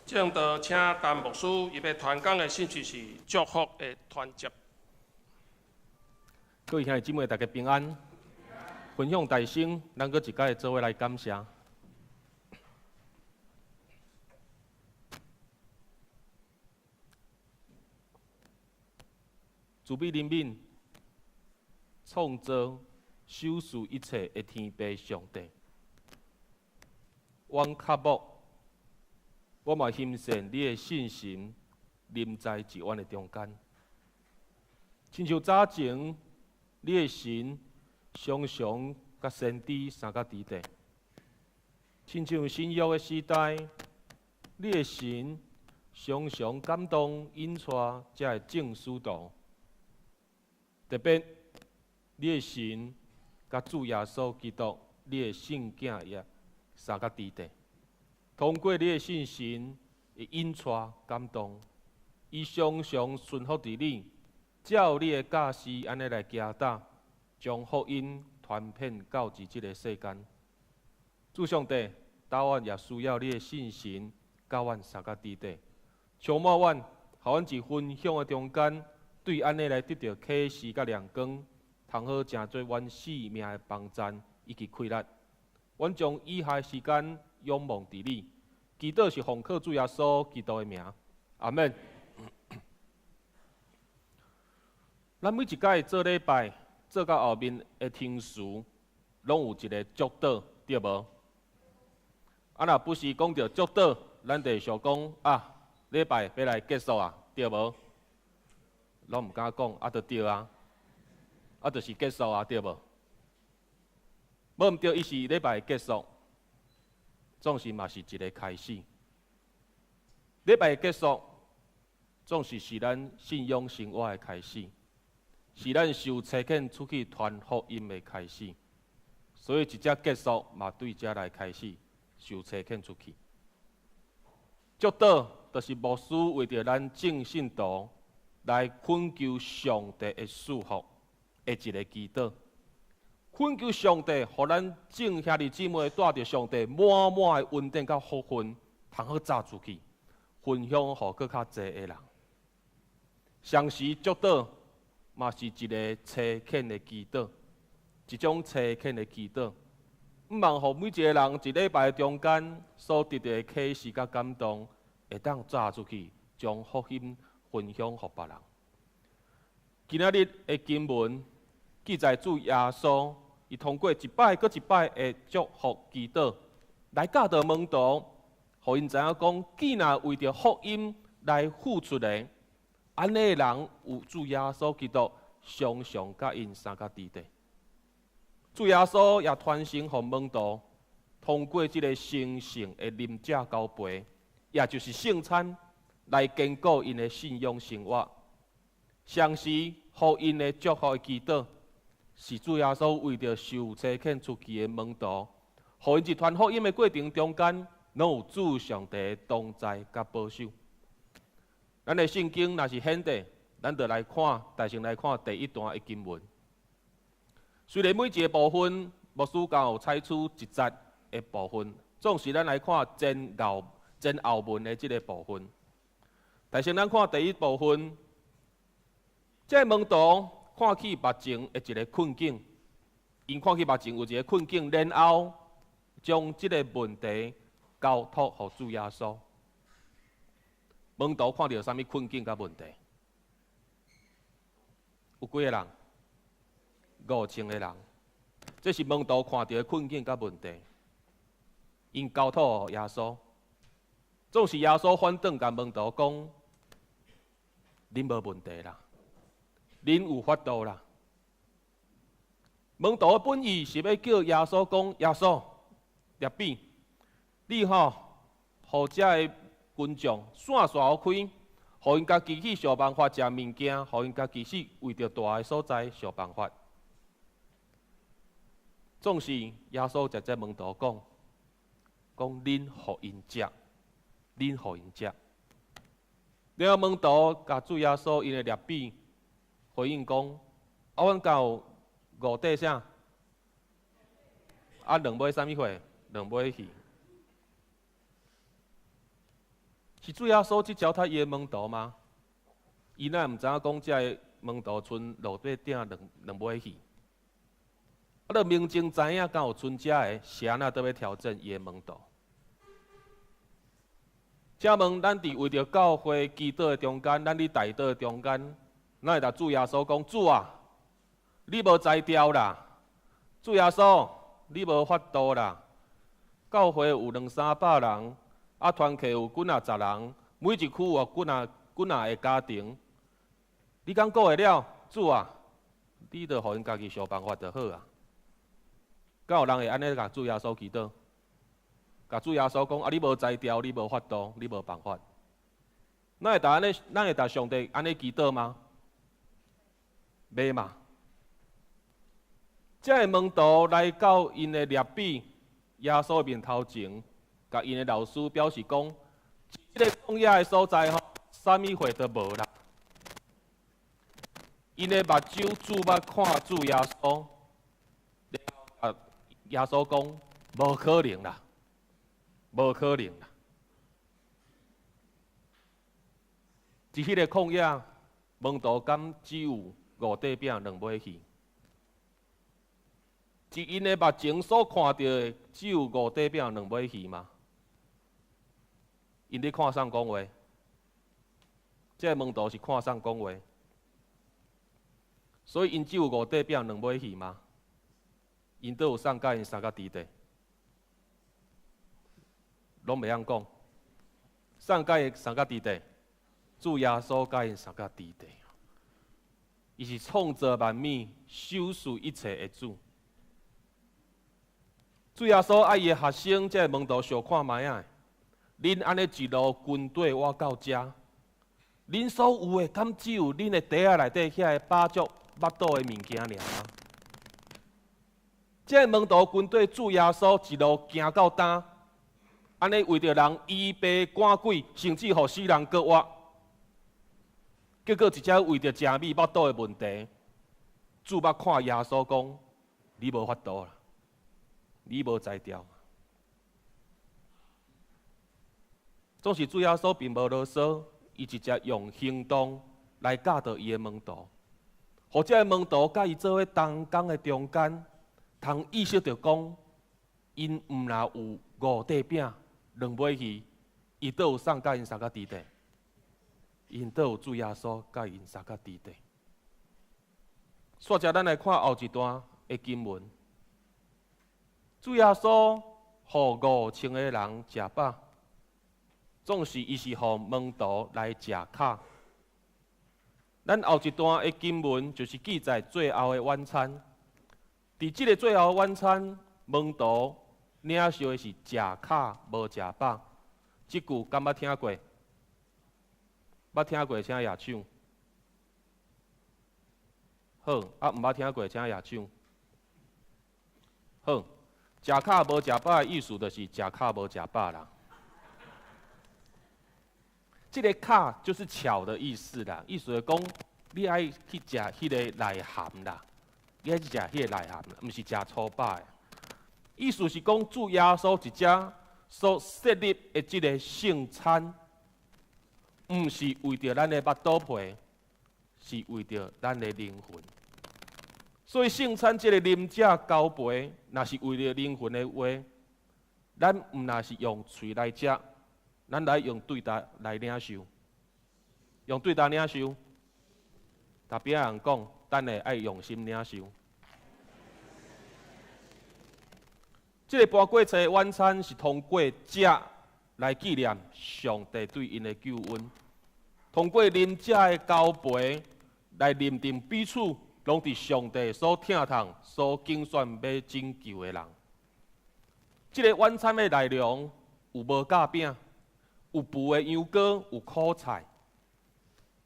正道請陳牧師，伊欲傳講的信息是祝福的傳接。各位兄弟姊妹，大家平安。分享大聲，咱閣一擺做伙來感謝。慈悲憐憫、創造、賞賜一切的天父上帝，阮渴慕，我嘛欣羨你的信神臨在佇阮的中間，親像早前你的神常常佮先知相佮佇底，親像新約的時代，你的神常常感動引帶遮的眾使徒。特別，你的神佮主耶穌基督，你的聖囝也相佮佇底，通過你的聖神的引帶感動，伊常常順服佇你，照你的教示按呢來行踏，將福音傳遍到佇這个世間。主上帝，今阮也需要你的聖神佮阮相佮佇底，充滿阮，予阮佇分享的中間，對按呢來得著啟示佮亮光，通好成做阮生命的幫贊以及氣力。阮將以下時間仰望佇你，祈禱是奉靠主耶穌基督的名，阿們。咱每一擺做禮拜，做到後面的停詞，攏有一个祝禱，對無？啊，若不是講著祝禱，咱就會想講啊，禮拜欲來結束啊，對無？攏毋敢講，啊，就對啊，啊，就是結束啊，對無？無毋對，伊是禮拜結束，總是嘛是一个開始。禮拜結束，總是是咱信仰生活的開始，是咱受差遣出去傳福音的開始。所以一隻結束嘛，對遮來開始受差遣出去。祝禱就是牧師為著咱眾信徒來懇求上帝的賜福的一个祈禱，懇求上帝，予咱眾兄弟姊妹帶著上帝滿滿的恩典佮福分，通好走出去，分享予閣較濟的人。同時，祝禱嘛是一个差遣的祈禱，一種差遣的祈禱，毋望予每一个人一禮拜中間所得著的啟示佮感動，會當走出去，將福音分享予別人。今仔日的經文記載主耶穌，伊通過一擺閣一擺的祝福祈禱，來教導門徒，予𪜶知影講，既若為著福音來付出的，按呢的人有主耶穌基督常常佮𪜶相佮佇底。主耶穌也傳承予門徒，通過這个神聖的臨食交杯，也就是聖餐，來堅固𪜶的信仰生活。同時，予𪜶的祝福的祈禱，是主耶穌為著受差遣出去的門徒，予𪜶佇傳福音的過程中間，攏有主上帝的同在佮保守。咱的聖經若是顯地，咱就來看，大先來看第一段的經文。雖然每一个部分，牧師敢有採取一節的部分，總是咱來看前後文的這个部分。大先咱看第一部分。這个門徒看起目前的一个困境，𪜶看起目前有一个困境，然後將這个問題交託予主耶穌。門徒看著啥物困境佮問題？有幾个人？5000个人。這是門徒看著的困境佮問題，𪜶交託予耶穌。總是耶穌反轉共門徒講：恁無問題啦。恁有法度啦。門徒的本意是欲叫耶穌講：耶穌，拉比，你吼，予遮的群眾散散予開，予𪜶家己去想辦法食物件，予𪜶家己去為著大的所在想辦法。總是耶穌直接門徒講：講恁予𪜶食，恁予𪜶食。了後門徒共主耶穌𪜶的拉比回應講：啊，阮敢有五塊啥？啊，兩尾啥物貨？兩尾魚。是主耶穌去糟蹋伊的門徒嗎？伊哪會毋知影講，這个門徒賰落底鼎兩兩尾魚？啊，著明明知影敢有賰這个，是按怎閣欲挑戰伊的門徒？請問，咱佇為著教會祈禱的中間，咱佇代禱的中間，咱會共主耶穌講：主啊，你無才調啦！主耶穌，你無法度啦！教會有兩三百人，啊，團契有幾若十人，每一區有幾若幾若个家庭，你敢顧會了？主啊，你著予𪜶家己想辦法就好啊！敢有人會按呢共主耶穌祈禱？共主耶穌講啊，你無才調，你無法度，你無辦法。咱會共按呢？咱會共上帝按呢祈禱嗎？袂嘛。這个門徒來到𪜶的拉比耶穌的面頭前，共𪜶的老師表示講：這个曠野的所在吼，啥物貨都無啦。𪜶的目睭注目看主耶穌，啊，耶穌講：無可能啦，無可能啦。佇彼个曠野，門徒敢只有五塊餅兩尾魚？佇𪜶的目前所看著的，只有五塊餅兩尾魚嗎？𪜶佇看啥講話？這个門徒是看啥講話？所以𪜶只有五塊餅兩尾魚嗎？𪜶佗有送佮𪜶相佮佇咧？攏袂曉講，送佮𪜶相佮佇咧？主耶穌佮𪜶相佮佇咧。伊是創造萬物、收束一切的主。主耶穌愛伊的學生，這个門徒相看覓仔，恁按呢一路跟綴我到遮，恁所有的，敢只有恁的袋仔內底遐个飽足腹肚的物件爾嗎？這个門徒跟綴主耶穌一路行到今，按呢為著人醫病趕鬼，甚至予死人閣活，結果直接為著食物腹肚的問題，注目看耶穌講：你無法度啦，你無才調。總是主耶穌並無囉嗦，伊直接用行動來教導伊的門徒，予這个門徒佮伊做伙同工的中間，通意識著講，𪜶毋若有五塊餅、兩尾魚，伊佗有送佮𪜶相佮佇咧？𪜶佗有主耶穌佮𪜶相佮佇咧？煞接咱來看後一段的經文，主耶穌予5000個人食飽，總是伊是予門徒來食較。咱後一段的經文就是記載最後的晚餐。佇這个最後的晚餐，門徒領受的是食較無食飽。這句敢捌聽過？捌聽過請舉手。好，啊，毋捌聽過請舉手。好，食較無食飽的意思就是食較無食飽啦。這个較就是巧的意思啦，意思是講你愛去食彼个內涵啦，你愛去食彼个內涵，毋是食粗飽的。意思是講主耶穌佇遮所設立的這个聖餐，毋是為著咱的腹肚皮，是為著咱的靈魂。所以聖餐這个啉食交杯，若是為著靈魂的話，咱毋若是用喙來食，咱來用對佗來領受，用對佗領受。共邊仔人講，等下愛用心領受。這个盤粿菜晚餐是通過食來紀念上帝對𪜶的救恩，通過啉食的交杯來認定彼此攏佇上帝所疼痛、所揀選欲拯救的人。這个晚餐的內容有無酵餅，有浡的羊羔，有苦菜。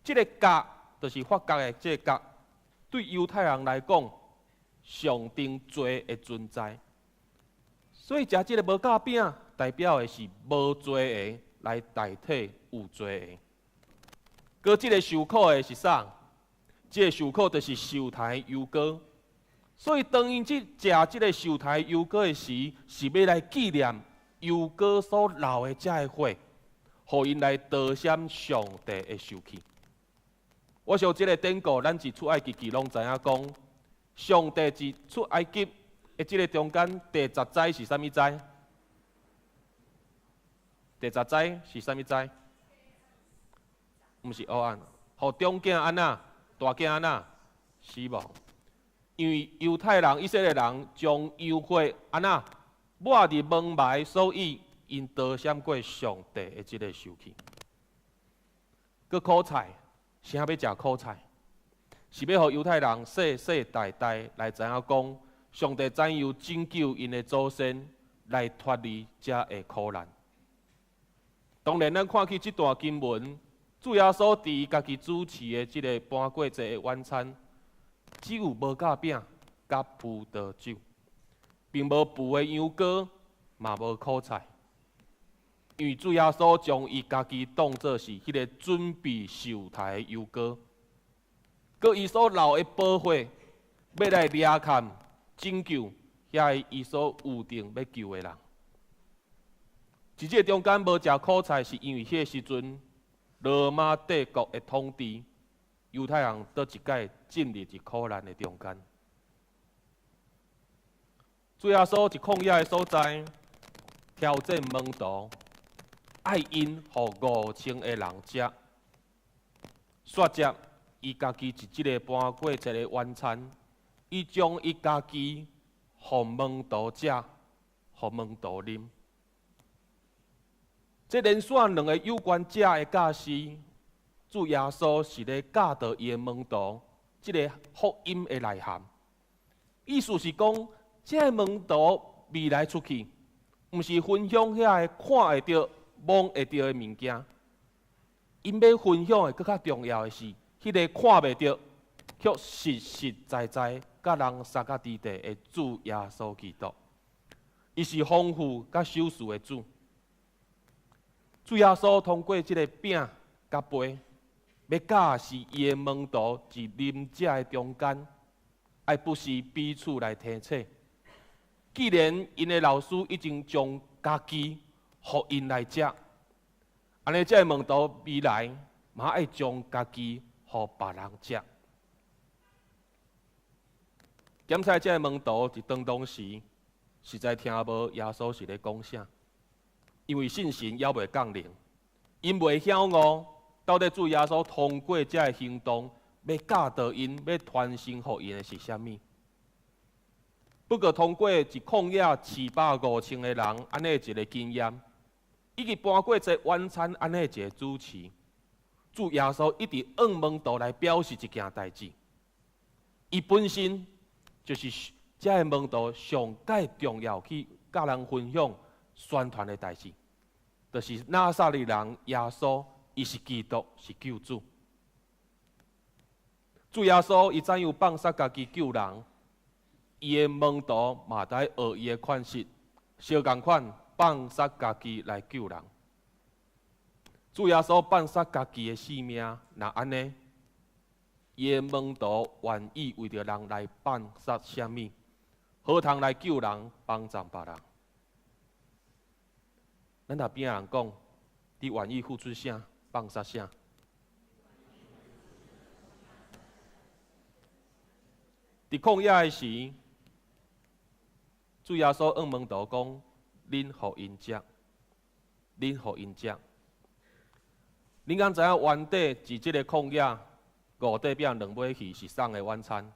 這个酵就是發酵的這个酵，對猶太人來講，象徵罪的存在。所以食這个無酵餅，代表的是無罪的來代替有罪的。閣這个受苦的是啥？這个受苦就是受彈的油膏。所以當𪜶去食這个受彈油膏的時，是欲來紀念油膏所流的這个血，予𪜶來逃閃上帝的受氣。我想這个典故，咱佇出埃及記攏知影講，上帝佇出埃及的這个中間第十災是啥物災？第十災是啥物災？毋是黑暗，予中囝按怎？大囝按怎？死亡。因為猶太人、以色列人將羊血按怎抹佇門楣，所以𪜶逃閃過上帝的這个受氣。閣苦菜，啥欲食苦菜？是欲予猶太人世世代代來知影講，上帝怎樣拯救𪜶的祖先來脫離這个苦難。當然，咱看起這段經文，主耶穌佇家己主持的這个盤過節的晚餐，只有無酵餅佮葡萄酒，並無醃的羊羔，嘛無苦菜。因為主耶穌將伊家己當做是彼个準備受刣的羊羔，閣伊所流的寶血，欲來掠崁拯救遐个伊所預定欲救的人。佇這个中間無食苦菜，是因為彼个時陣羅馬帝國的統治，猶太人倒一擺進入佇苦難的中間。主耶穌佇曠野的所在，挑戰門徒，愛𪜶予5000個人食，煞接伊家己佇這个盤過節的晚餐，伊將伊家己予門徒食，予門徒啉。這連續兩个有關食的教示，主耶穌是咧教導伊的門徒這个福音的內涵。意思是講，這个門徒未來出去，毋是分享遐个看會著、摸會著的物件，𪜶欲分享的閣較重要的是，彼个看袂著，卻實實在在佮人相佮佇地的主耶穌基督。伊是豐富佮守時的主。主耶穌通過這个餅佮杯，欲教示伊的門徒佇啉食的中間，愛不時彼此來提醒。既然𪜶的老師已經將家己予𪜶來食，按呢這个門徒未來嘛愛將家己予別人食。檢查這个門徒佇當當時，實在聽無耶穌是咧講啥。因為信神猶未降臨，𪜶未曉悟，到底主耶穌通過這个行動，欲教導𪜶，欲傳承予𪜶的是啥物？不過通過佇曠野飼飽5000个人，按呢一个經驗，以及盤過節晚餐按呢一个主持，主耶穌一直向門徒來表示一件代誌。伊本身就是這个門徒上蓋重要去佮人分享宣傳的代誌，就是拿撒勒人耶穌，伊是基督，是救主。主耶穌伊怎樣放捨家己救人，伊的門徒嘛愛學伊的款式，相仝款放捨家己來救人。主耶穌放捨家己的性命，若按呢，伊的門徒願意為著人來放捨啥物，好通來救人，幫助別人。咱若邊仔人講，你願意付出啥，放捨啥？佇曠野的時，主耶穌向門徒講：恁予𪜶食，恁予𪜶食。恁敢知影原底佇這个曠野五塊餅兩尾魚是啥的晚餐？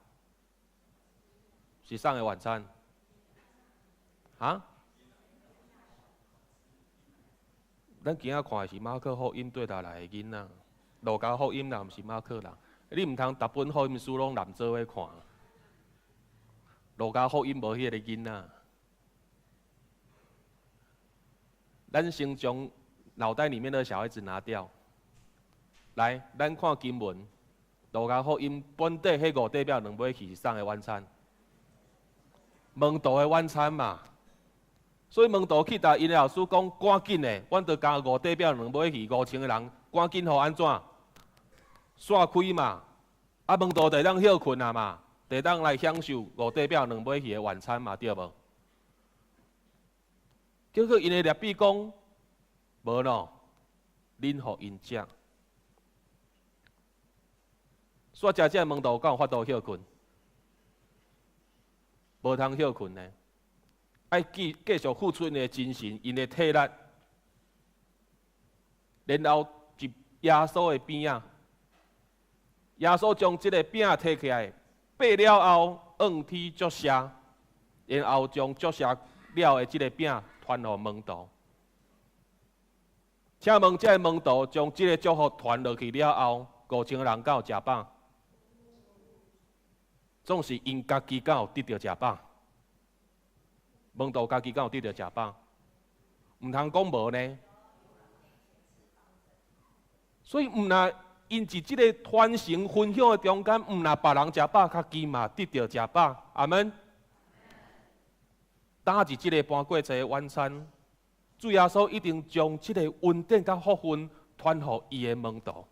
是啥的晚餐？啊？咱今仔看的是馬可福音對頭來的囡仔，路加福音啦，毋是馬可啦。你毋通逐本福音書攏連做伙看。路加福音無彼个囡仔。咱先將腦袋裡面的小孩子拿掉，來，咱看經文。路加福音本底彼五塊餅兩尾魚是啥的晚餐？門徒的晚餐嘛。所以門徒去共𪜶的老師講，趕緊的，阮著共五塊餅兩尾魚5000个人，趕緊予按怎散開嘛？啊，門徒就會當歇睏啊嘛，就會當來享受五塊餅兩尾魚的晚餐嘛，對無？結果𪜶的拉比講，無喏，恁予𪜶食。煞食這个門徒敢有法度歇睏？無通歇睏呢。愛繼續付出𪜶的精神，𪜶的體力，然後佇耶穌的邊仔，耶穌將這个餅提起來，擘了後，向天祝謝，然後將祝謝了的這个餅傳予門徒。請問這个門徒將這个祝福傳落去了後，5000個人敢有食飽？總是𪜶家己敢有得著食飽？門徒家己敢有得著食飽？毋通講無呢。所以毋若𪜶佇這个傳承分享的中間，毋若別人食飽，家己嘛得著食飽。阿門。當佇這个盤過節的晚餐，主耶穌一定將這个恩典佮福分傳予伊的門徒。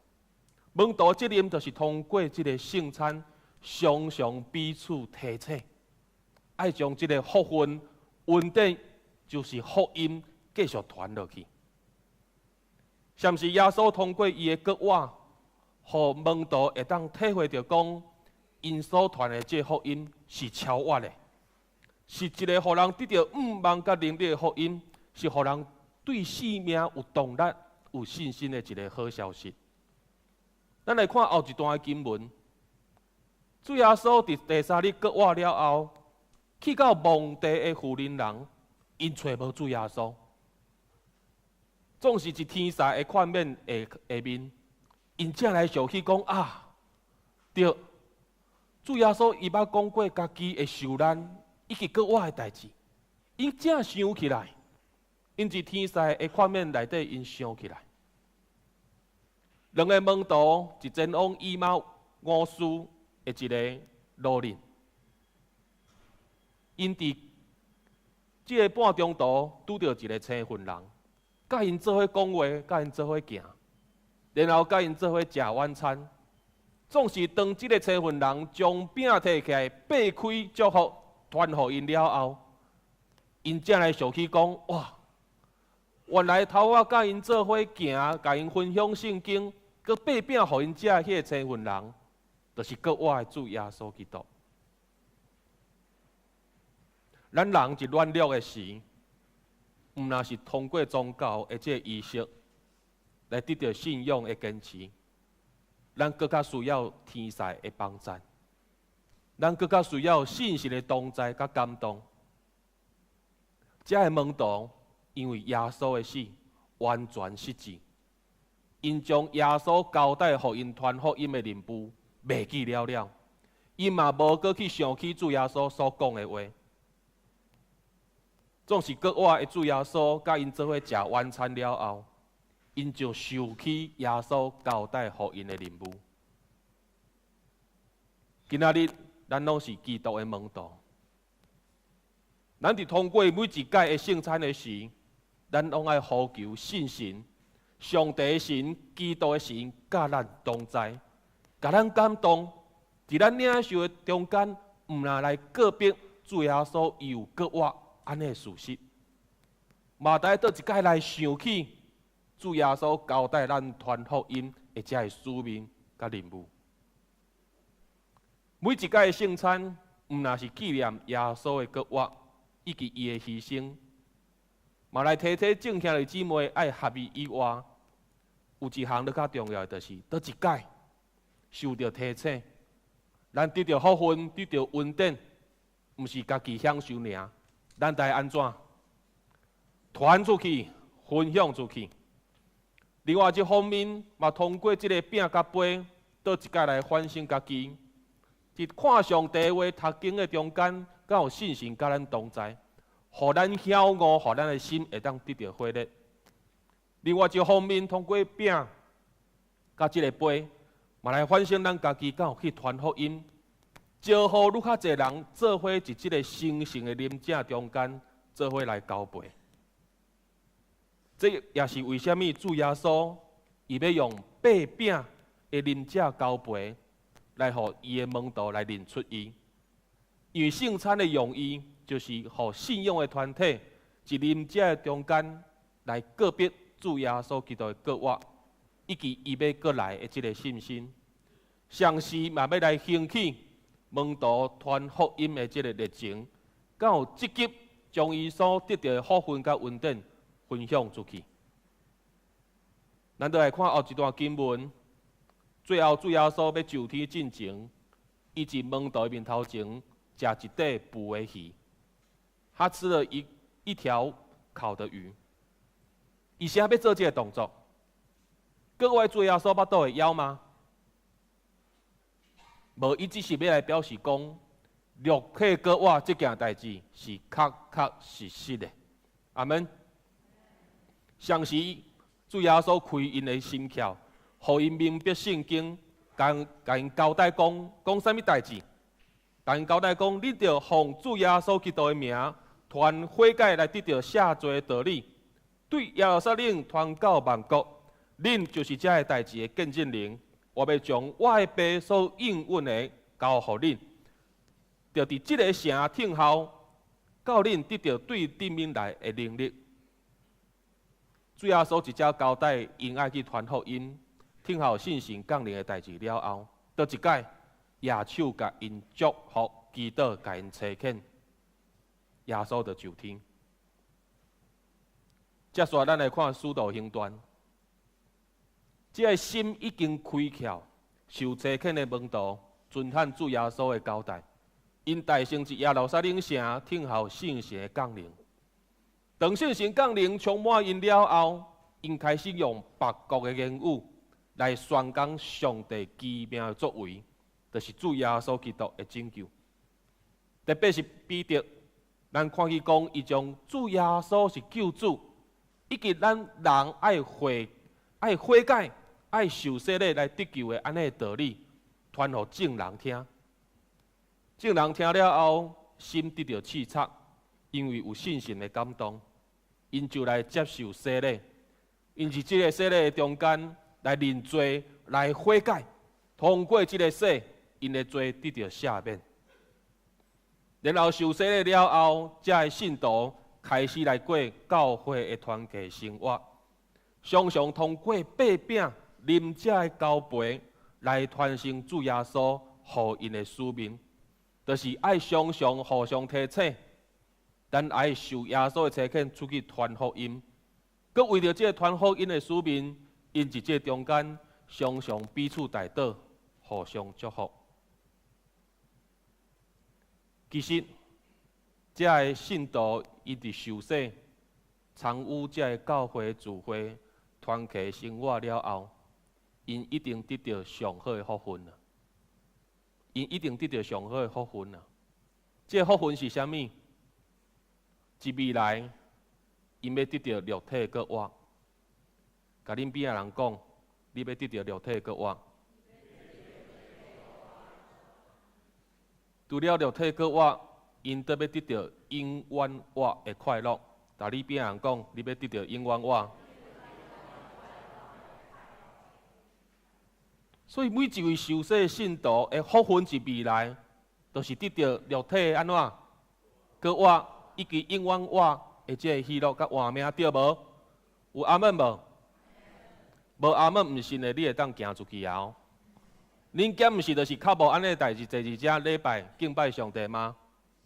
門徒責任就是通過這个聖餐，常常彼此提醒，愛將這个福分、恩典，就是福音，繼續傳落去。是毋是耶穌通過伊的復活，予門徒會當體會著講，𪜶所傳的這福音是超越的，是一个予人得著向望佮能力的福音，是予人對生命有動力、有信心的一个好消息。咱來看後一段的經文，主耶穌佇第三日復活了後，去到墓地的婦人人，𪜶揣無主耶穌。總是佇天使的勸勉下面，𪜶才來想起講啊，對，主耶穌伊捌講過家己會受難以及復活的代誌，𪜶才想起來，𪜶佇天使的勸勉內底，𪜶想起來。兩个門徒佇前往以馬忤斯的一个路裡，𪜶佇這个半中途拄著一个青雲人，佮𪜶做伙講話，佮𪜶做伙行，然後佮𪜶做伙食晚餐。總是當這个青雲人將餅提起來，擘開祝福，傳予𪜶了後，𪜶才來想起講：哇，原來頭仔佮𪜶做伙行，共𪜶分享聖經，閣擘餅予𪜶食的彼個青雲人，就是復活的主耶穌基督。咱人佇軟弱的時，毋若是通過宗教的這个儀式來得著信仰的堅持，咱閣較需要天使的幫贊，咱閣較需要聖神的同在佮感動。這个門徒因為耶穌的死完全失志，𪜶將耶穌交代予𪜶傳福音的任務袂記了了，𪜶嘛無閣去想起主耶穌所講的話。總是復活的主耶穌佮𪜶做伙食晚餐了後，𪜶就想起耶穌交代予𪜶的任務。今仔日咱攏是基督的門徒，咱佇通過每一屆的聖餐的時，咱攏愛呼求聖神、上帝的神、基督的神，佮咱同在，共咱感動。佇咱領受的中間，毋若來告別主耶穌伊有復活按呢事實，嘛愛閣一擺來想起主耶穌交代咱傳福音的這个使命佮任務。每一屆的聖餐，毋若是紀念耶穌的復活以及伊的犧牲，嘛來提醒眾兄弟姊妹愛合伊以外，有一項閣較重要的，就是閣一擺受著提醒，咱得著福分，得著恩典，毋是家己享受爾。咱愛按怎傳出去，分享出去。另外一方面，嘛通過這个餅佮杯，閣一擺來反省家己，佇看上帝話、讀經的中間，敢有聖神佮咱同在，予咱曉悟，予咱的心會當得著火熱。另外一方面，通過餅佮這个杯，嘛來反省咱家己，敢有去傳福音，招呼愈較濟人做伙佇這个神聖的啉食中間，做伙來交陪。這也是為啥物主耶穌伊欲用擘餅的啉食交陪，來予伊的門徒來認出伊。因為聖餐的用意，就是予信仰的團體佇啉食的中間來告別主耶穌基督的復活。以及伊欲閣來的這个信心，同時嘛欲來興起門徒傳福音的這个熱情，閣有積極將伊所得著的福分佮恩典分享出去。咱就來看後一段經文，最後主耶穌欲上天進前，伊佇門徒面頭前食一塊捕的魚，他吃了一條烤的魚。伊啥欲做這个動作？閣會主耶穌腹肚會枵嗎？無，伊只是欲來表示講，肉體閣活這件代誌是確確實實的。阿門。同時，主耶穌開𪜶的心竅，予𪜶明白聖經，共𪜶交代講，講啥物代誌？共𪜶交代講，恁著奉主耶穌基督的名，傳悔改來得著赦罪的道理，對耶路撒冷傳到萬國。恁就是這个代誌的見證人。我欲將我的爸所應允的交予恁，著佇這个城等候，到恁得著對頂面來的能力。主耶穌直接交代，𪜶愛去傳福音，等候聖神降臨的代誌了後，佗一擺舉手共𪜶祝福、祈禱、共𪜶差遣，耶穌就上天。接續咱來看《使徒行傳》，這个心已經開竅、受差遣的門徒，遵行主耶穌的交代，𪜶大聲佇耶路撒冷城等候聖神的降臨。當聖神降臨充滿𪜶了後，𪜶開始用別國的言語來宣講上帝奇妙的作為，就是主耶穌基督的拯救。特別是彼得，咱看見講，伊將主耶穌是救主，以及咱人愛悔改、愛受洗禮來得救的按呢道理，傳予眾人聽。眾人聽了後，心得著刺插，因為有聖神的感動，𪜶就來接受洗禮。𪜶佇這个洗禮的中間來認罪、來悔改，通過這个洗，𪜶的罪得著赦免。然後受洗禮了後，這个信徒開始來過教會的團契生活，常常通過擘餅、啉這个交杯來傳承主耶穌予𪜶的使命，就是愛常常互相提醒，咱愛受耶穌的差遣出去傳福音。閣為著這个傳福音的使命，𪜶佇這个中間常常彼此代禱，互相祝福。其實，這个信徒伊佇受洗、參與這个教會聚會、團契生活了後，𪜶一定得著上好的福分啊！𪜶一定得著上好的福分啊！這个福分是啥物？佇未來，𪜶欲得著肉體閣活。共恁邊仔人講，你欲得著肉體閣活。除了肉體閣活，𪜶閣欲得著永遠活的快樂。共你邊仔人講，你欲得著永遠活。所以每一位受洗的信徒的福分佇未來，就是得著肉體按怎閣活，以及永遠活的這个喜樂佮活命，對無？有阿們無？無阿們毋信的，你會當行出去啊！恁敢毋是就是較無按呢代誌，坐佇遮禮拜敬拜上帝嗎？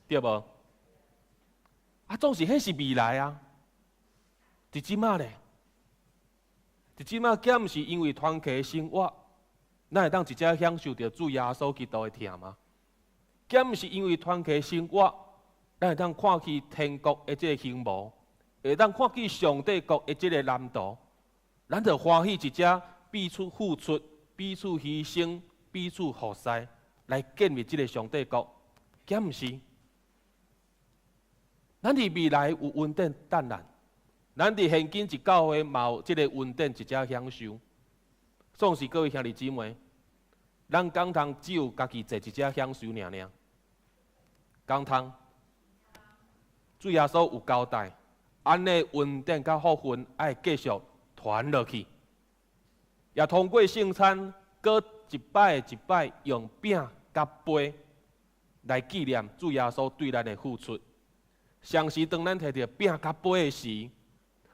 對無？啊，總是彼是未來啊！佇這馬咧，佇這馬敢毋是因為團契生活，咱會當直接享受著主耶穌基督的疼嗎？敢毋是因為團契生活，咱會當看見天國的這个形模，會當看見上帝國的這个藍圖，咱就歡喜佇遮彼此付出、彼此犧牲、彼此服侍，來建立這个上帝國，敢毋是？咱佇未來有恩典等咱，咱佇現今一教會嘛有這个恩典一遮享受。總是各位兄弟姊妹，咱敢通只有家己坐佇遮享受爾爾？敢通？主耶穌有交代，按呢恩典佮福分愛繼續傳落去，也通過聖餐，閣一擺一擺用餅佮杯來紀念主耶穌對咱的付出。同時，當咱提著餅佮杯的時，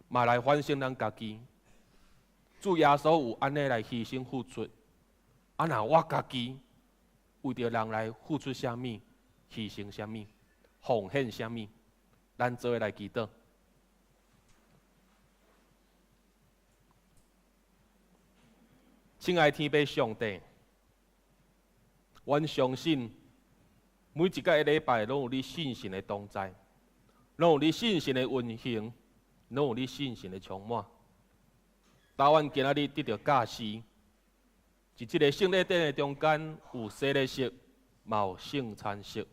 嘛來反省咱家己。主耶穌有按呢來犧牲付出，啊若我家己為著人來付出啥物，犧牲啥物，奉獻啥物，咱做伙來祈禱。親愛天父上帝，阮相信每一個禮拜攏有你聖神的同在，攏有你聖神的運行，攏有你聖神的充滿。當阮今仔日得著教示，佇這个聖禮典的中間有洗禮式，嘛有聖餐式。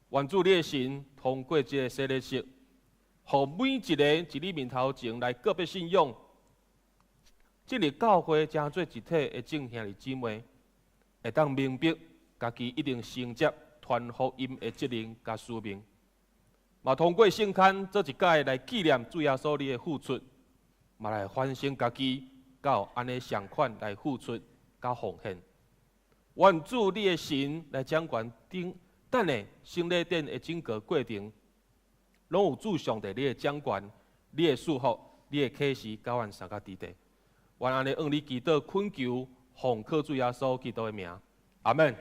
願主你的神通過這个洗禮式，予每一个佇你面頭前來告別信仰，進入教會成做一體的眾兄弟姊妹，會當明白家己一定承接傳福音的責任佮使命，嘛通過聖餐做一擺來紀念主耶穌你的付出，嘛來反省家己，敢有按呢仝款來付出佮奉獻。願主你的神來掌權頂，等下聖禮典的整個過程，攏有主上帝你的掌權、你的祝福、你的啟示，佮阮三個弟弟。願按呢向你祈禱懇求，奉靠主耶穌基督的名，阿們。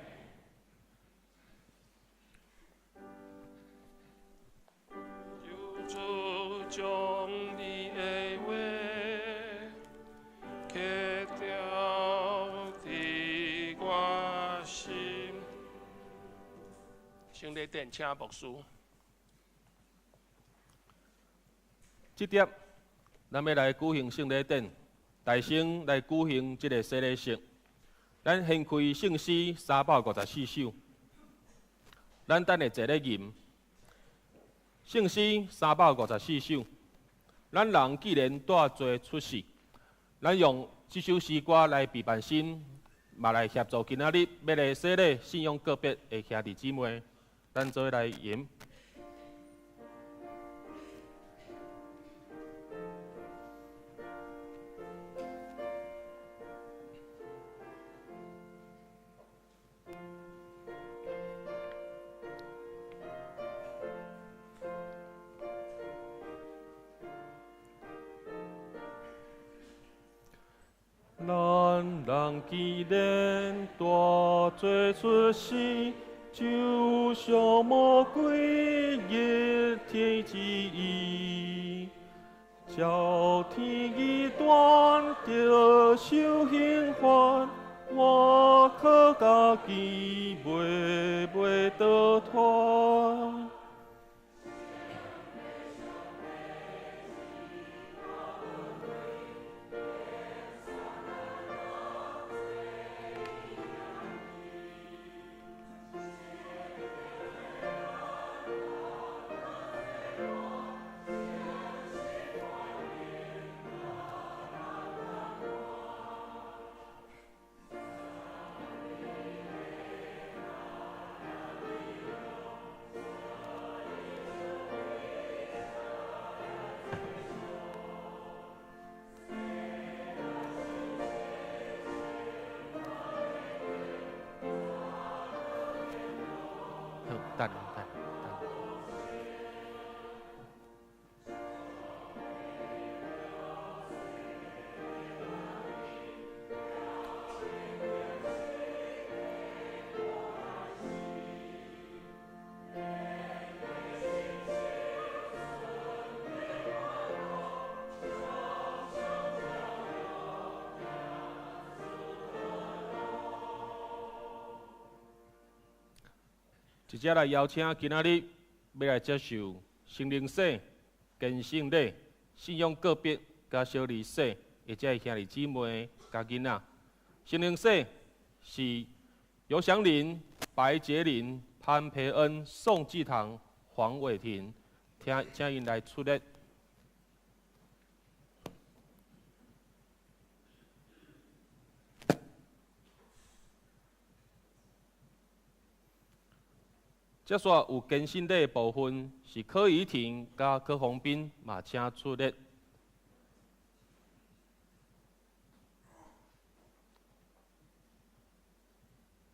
求主將你的話刻雕佇我心。聖禮典，請牧師。這碟，咱欲來舉行聖禮典，大先來舉行這个洗禮式。咱掀開聖詩354首，咱等下坐咧吟。聖詩354首，咱人既然帶罪出世，咱用這首詩歌來備辦心，嘛來協助今仔日欲來洗禮信仰告別的兄弟姊妹，咱做伙來吟。咱人既然帶罪出世，就像魔鬼逆天旨意，照天意斷得受刑罰，我靠家己袂袂得脫。等等等。直接來邀請今仔日欲來接受聖靈洗、堅信禮、信仰告別佮小兒洗的這个兄弟姊妹佮囡仔。聖靈洗是尤祥林、白杰林、潘培恩、宋繼堂、黃偉庭，請請𪜶來出列。接續有堅信禮的部分，是柯怡婷佮柯宏斌嘛，請出列。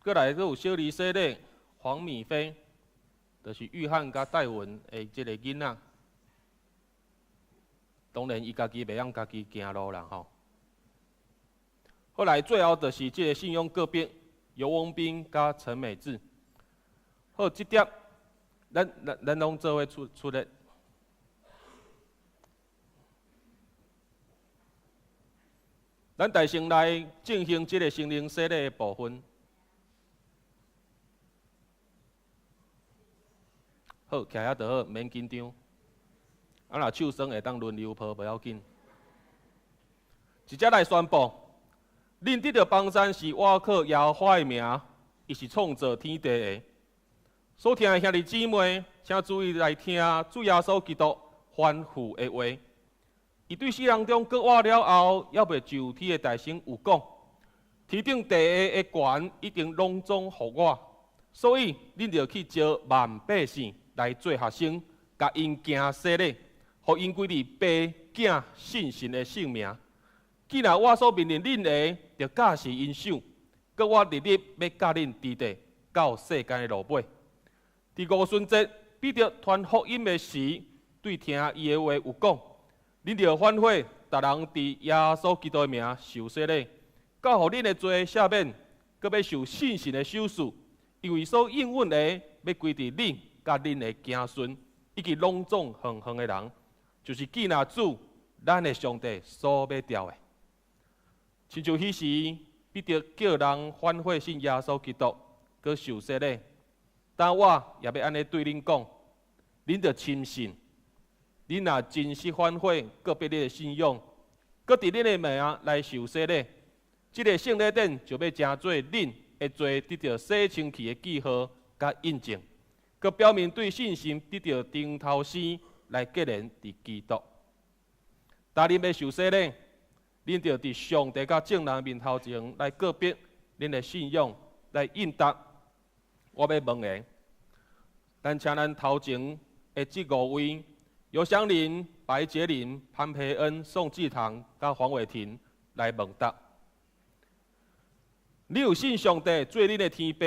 閣來閣有小兒洗禮黃米飛，就是玉漢佮戴文的這个囡仔。當然，伊家己袂曉家己行路啦吼。後來最後就是這個信仰告白，游翁斌佮陳美智。好，這點咱攏做伙出來。咱大聲來進行這個聖靈洗禮的部分。好，徛遐就好，免緊張。啊，若手酸會當輪流抱，無要緊。直接來宣布，恁得著幫贊是倚靠耶和華的名，伊是創造天地的。所聽的兄弟姊妹，請注意來聽主耶穌基督吩咐的話。伊對死人中復活了後，猶未就天的大神有講：天頂地下的權已經攏總予我，所以恁著去召萬百姓來做學生，共𪜶行洗禮，予𪜶歸佇爸、囝、聖神的聖名。既然我所命令恁的，著教示𪜶守，閣我日日欲佮恁佇咧到世間的落尾。佇五旬節，彼得傳福音的時，對聽伊的話有講：恁著反悔，逐人佇耶穌基督的名受洗禮，到予恁的罪赦免，閣欲受聖神的賞賜，因為所應允的，欲歸佇恁佮恁的子孫，以及攏總遠遠的人，就是既若主咱的上帝所欲召的。親像彼時，彼得叫人反悔信耶穌基督，閣受洗禮。但我也欲按呢對恁講，恁著深信，恁若真實反悔，告別恁的信仰，閣佇恁的名來受洗禮，這个聖禮典就欲成做恁的罪得著洗清氣的記號佮印證，閣表明對信心得著重頭生來結連佇基督。當恁欲受洗禮，恁著佇上帝佮眾人面頭前來告別恁的信仰，來應答。我欲問的，咱請咱頭前的這五位，尤祥林、白杰林、潘培恩、宋志堂佮黃偉庭來問答。你有信上帝做恁的天父，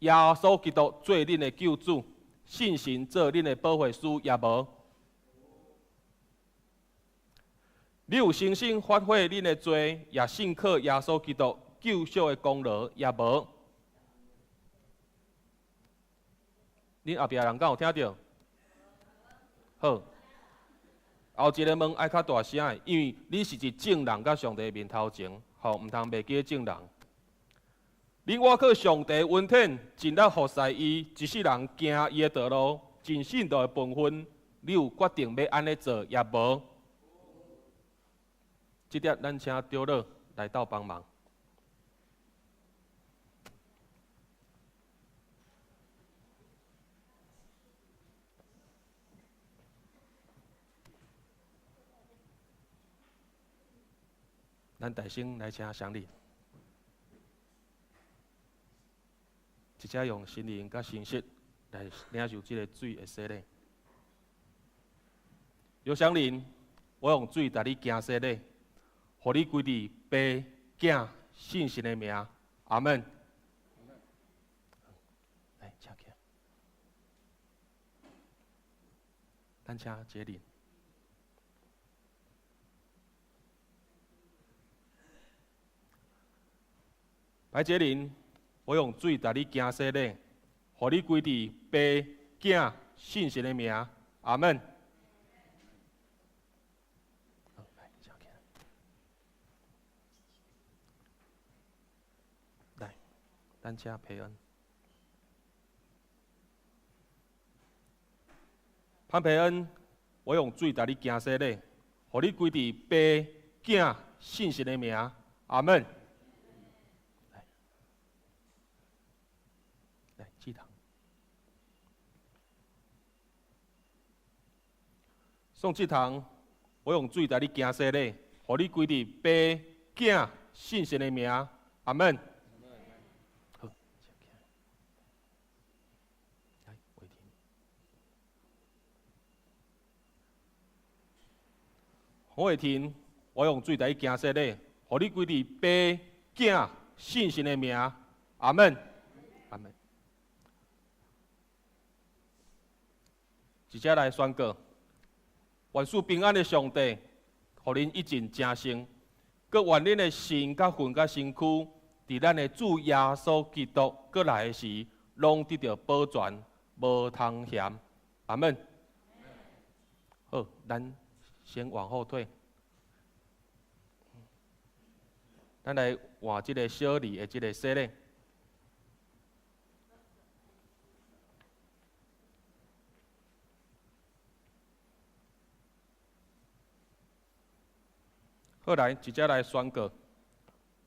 耶穌基督做恁的救主，聖神做恁的保惠師，也無？你有誠心反悔恁的罪，也信靠耶穌基督救贖的功勞，也無？恁後壁人敢有聽著？好，後一个問愛較大聲的，因為你是佇眾人佮上帝面頭前，吼，毋通袂記眾人。恁倚靠上帝恩典，盡力服侍伊，一世人行伊的道路，盡信徒的本分，你有決定欲按呢做，也無？這點咱請長老來鬥幫忙。咱大聲來請祥林，直接用心靈佮誠實來領受這个水的洗禮。劉祥林，我用水帶你行洗禮，予你歸佇爸、囝、聖神的名，阿門。來，請起來。咱請傑林。白傑林，我用水帶你行洗禮，予你歸佇爸、囝、聖神的名，阿門。來，請起來。來，咱請培恩。潘培恩，我用水帶你行洗禮，予你歸佇爸、囝、聖神的名，阿門。來，志堂。宋志堂，我用水帶你行洗禮，予你歸佇爸、囝、聖神的名，阿門。好，請起來。來，偉霆。洪偉霆，我用水帶你行洗禮，予你歸佇爸、囝、聖神的名，阿門。阿門。直接來宣告，願賜平安的上帝，予恁一盡成聖，閣願恁的心佮魂佮身軀，佇咱的主耶穌基督閣來的時，攏得著保全，無通嫌。阿門。好，咱先往後退，咱來換這个小禮的這个洗禮。好，來，直接來宣告。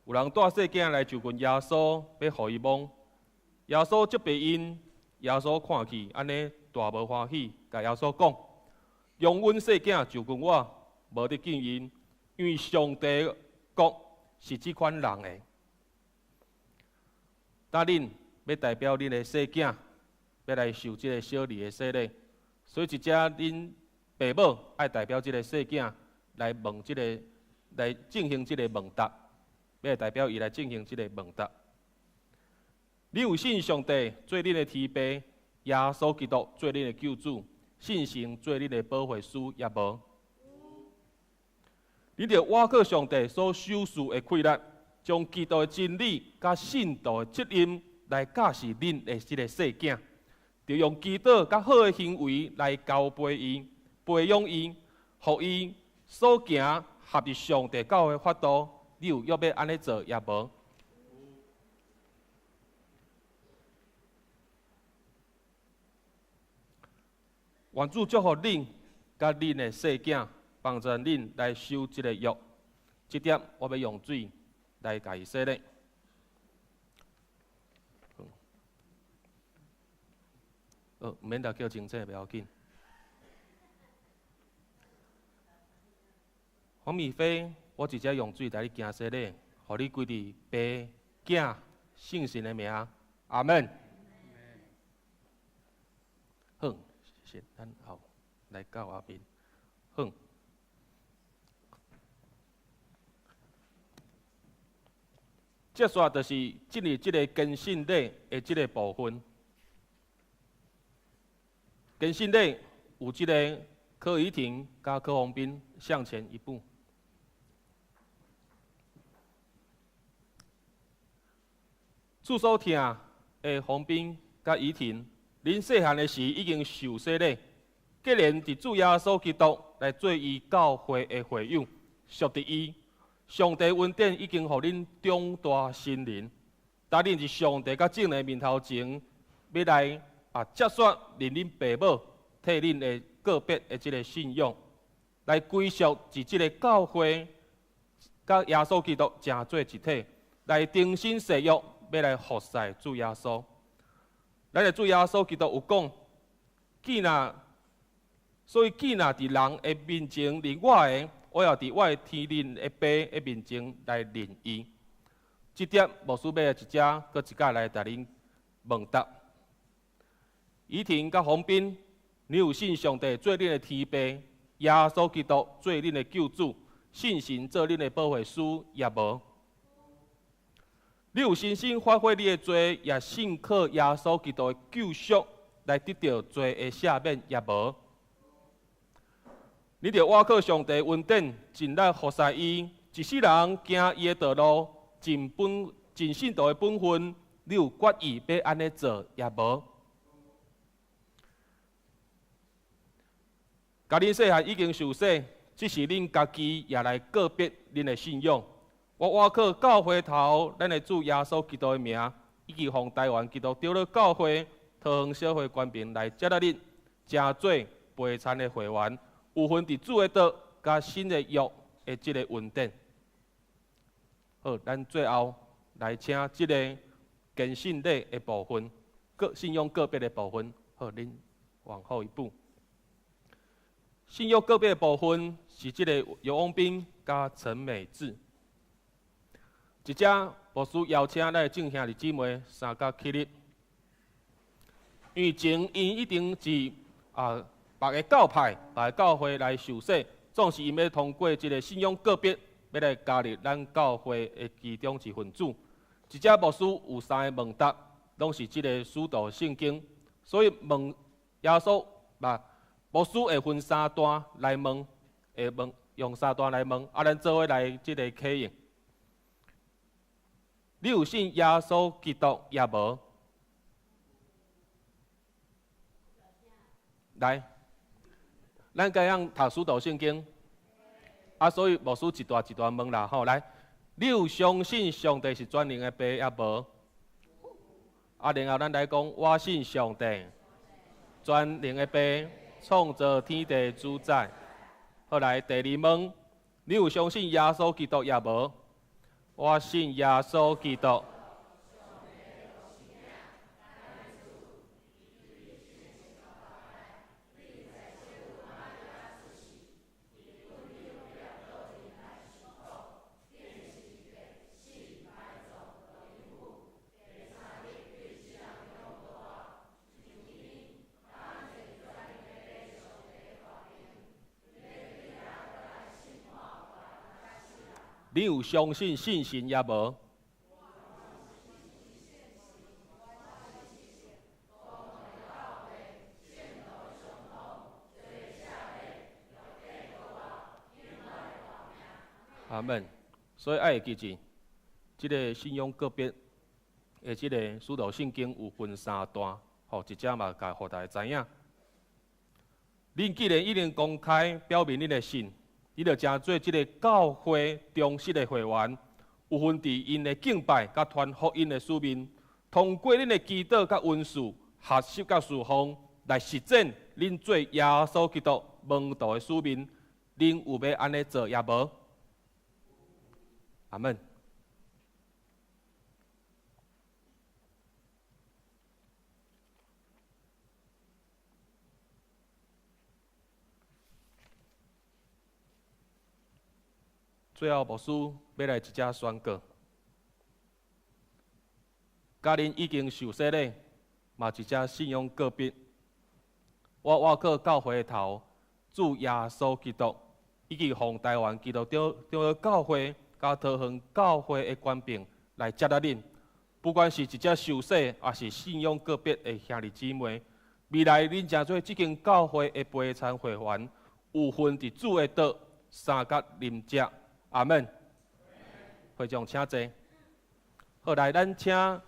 有人帶細囝來就近耶穌，欲予伊摸。耶穌責備𪜶，耶穌看去，按呢大無歡喜，共耶穌講：容阮細囝就近我，無得禁𪜶，因為上帝國是這款人的。今恁欲代表恁的細囝，欲來受這个小禮的洗禮，所以一只恁爸母愛代表這个細囝來問這个。來進行這个問答，欲代表伊來進行這个問答。你有信上帝做恁的天父，耶穌基督做恁的救主，聖神做恁的保惠師，抑無？你著倚靠上帝所賞賜的氣力，將基督的真理佮信徒的責任來教示恁的這个細囝，著用祈禱佮好的行為來交陪伊、培養伊，予伊所行合佇上帝教會法度，你有約欲按呢做抑無？願主祝福恁佮恁的細囝，幫助恁來守這个約。這點我欲用水來共伊洗禮。好，毋免叫清醒，袂要緊。黃米飛，我直接用水帶你行洗禮，予你歸佇爸、囝、聖神的名，阿門。好，謝謝，咱後來到後面。好，接續就是進入這个堅信禮的這个部分。堅信禮有這个柯怡婷佮柯宏斌向前一步。主所疼的宏斌佮怡婷，恁细汉的時已經受洗禮，既然佇主耶穌基督來做伊教會的會友，屬佇伊，上帝恩典已經予恁長大成人，今恁佇上帝佮眾人面頭前，欲來啊接續認恁爸母替恁的個別的這个信仰，來歸屬佇這个教會，佮耶穌基督成做一體，來重新誓約。欲來服侍主耶穌，咱的主耶穌基督有講，既若所以既若佇人的面前認我的，我也佇我的天恁的爸的面前來認伊。這點牧師欲一只閣一擺來共恁問答。怡婷佮宏斌，你有信上帝做恁的天父，耶穌基督做恁的救主，聖神做恁的保惠師，抑無？你有信心發揮你的罪，也信靠耶穌基督的救贖來得著罪的赦免，抑無？你著倚靠上帝恩典，盡力服侍伊，一世人行伊的道路，盡本盡信徒的本分，你有決意欲按呢做，抑無？共恁細漢已經受洗，這是恁家己也來告別恁的信仰。我倚靠教會頭，咱的主耶穌基督的名，以及奉台灣基督長老教會桃園小會權柄來接納恁，成做陪餐的會員，有份佇主的道佮新的約的這个恩典。好，咱最後來請這个堅信禮的部分，個信仰告別的部分。好，恁往後一步。信仰告別的部分是這个游翁斌佮陳美智。一只牧師邀請咱的眾兄弟姊妹三甲起立，因為前𪜶一定是啊別个教派、別个教會來受洗，總是𪜶欲通過這个信仰告別，欲來加入咱教會的其中一份子。一只牧師有三个問答，攏是這个使徒聖經，所以問耶穌，牧師會分三段來問，會問用三段來問，啊，咱做伙來這个啟應。你有信耶穌基督抑無？來，咱該樣讀使徒聖經，啊，所以牧師一段一段問啦，吼，來，你有相信上帝是全能的父抑無？啊，然後咱來講，我信上帝，全能的父，創造天地主宰。好來，第二問，你有相信耶穌基督抑無？我信耶穌基督。你有相信信神抑無？阿門。所以愛會記住，這个信仰告別的這个使徒信經有分三段，吼，一隻嘛共予大家知影。恁既然已經公開表明恁的信，你就成做這个教會忠實的會員，有份佇𪜶的敬拜佮傳福音的使命，通過恁的祈禱佮恩賜、學習佮事奉來實踐恁做耶穌基督門徒的使命。恁有欲按呢做抑無？阿門。最後，牧師欲來一隻宣告：佮恁已經受洗禮，嘛一隻信仰告別。我倚靠教會的頭主耶穌基督，以及奉台灣基督長老教會佮桃園教會的權柄來接納恁。不管是一隻受洗，抑是信仰告別的兄弟姊妹，未來恁成做這間教會的陪餐會員，有份佇主的桌相佮啉食。阿門。會長請坐。好，來，咱請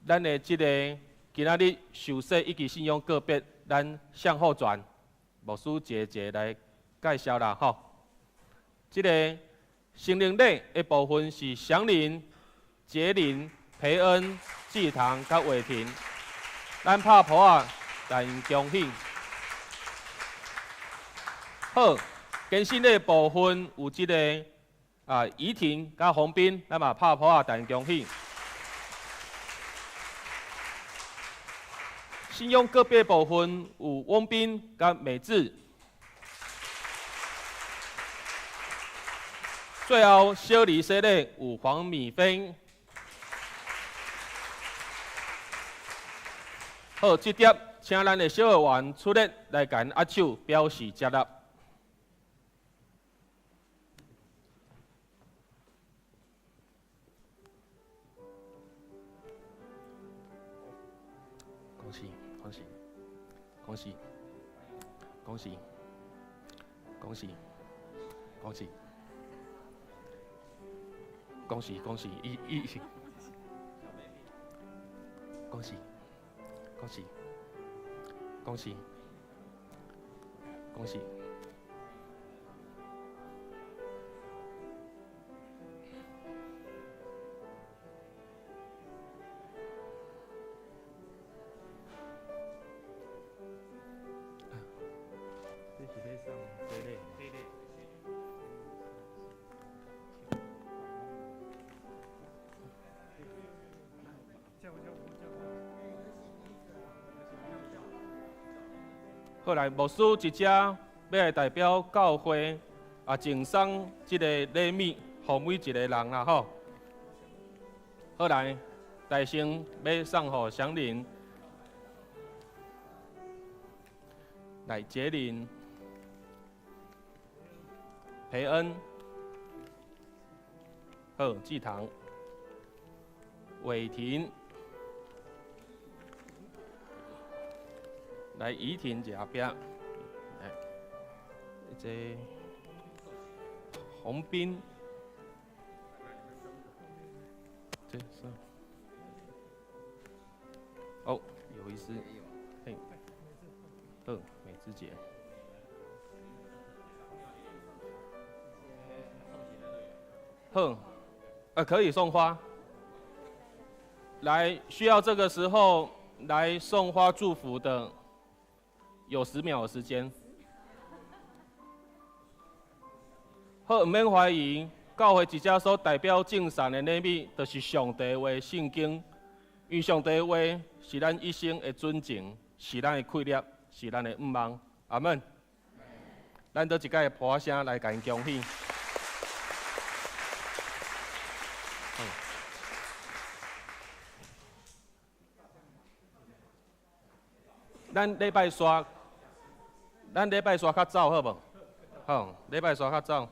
咱的這个今仔日受洗以及信仰告別，咱向後轉，牧師一个一个來介紹啦，吼。這个成人禮的部分是祥林、杰林、培恩、志堂佮偉霆，咱拍噗仔，來𪜶恭喜。好，堅信禮部分有這个啊，怡婷佮洪斌，咱嘛拍噗仔，代𪜶恭喜。信仰告別部分有翁斌佮美智。最後小禮洗禮有黃米芬。好，這碟請咱的小學員出列來共𪜶握手表示接納。恭喜恭喜恭喜恭喜恭喜恭喜恭喜恭喜一一恭喜恭喜恭喜恭喜！這是咧送洗禮。好來，牧師一隻欲來代表教會啊，贈送這个禮物，予每一个人啦吼。好來，大聲欲送予祥林，來杰林、培恩、好，志堂、偉霆。來，怡婷佇後壁，來，這洪斌，這是，哦，有意思，嘿，好，美姿姐。好，可以送花。來，需要這個時候來送花祝福的，有10秒的時間。好，毋免懷疑，教會一隻所代表眾善的禮物，就是上帝話聖經。因為上帝話是咱一生的準繩，是咱的氣力，是咱的向望。阿門。咱倒一擺拍聲來共𪜶恭喜。咱禮拜煞，咱禮拜煞較早好無？好，禮拜煞較早。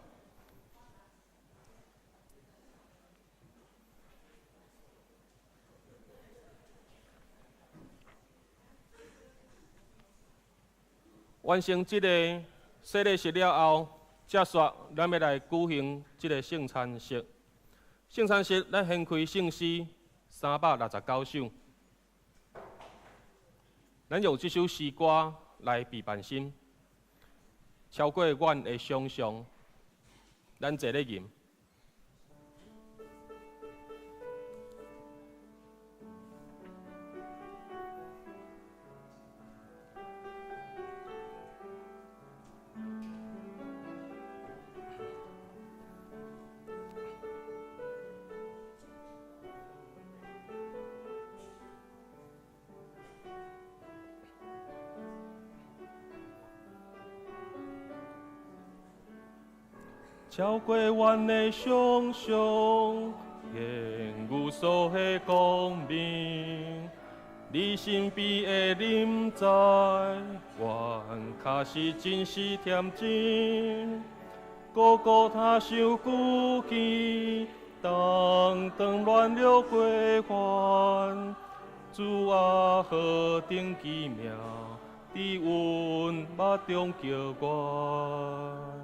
完成這個洗禮式了後，接續咱欲來舉行這個聖餐式。聖餐式，咱先開聖詩369首。咱用這首詩歌來備辦心，超過阮的想像，咱坐咧吟。超過阮的想像，言語所的光明，你身邊的臨在，阮確實真是恬靜。各各他想孤寂，當當亂了過犯，主啊，何等奇妙，佇阮目中叫阮。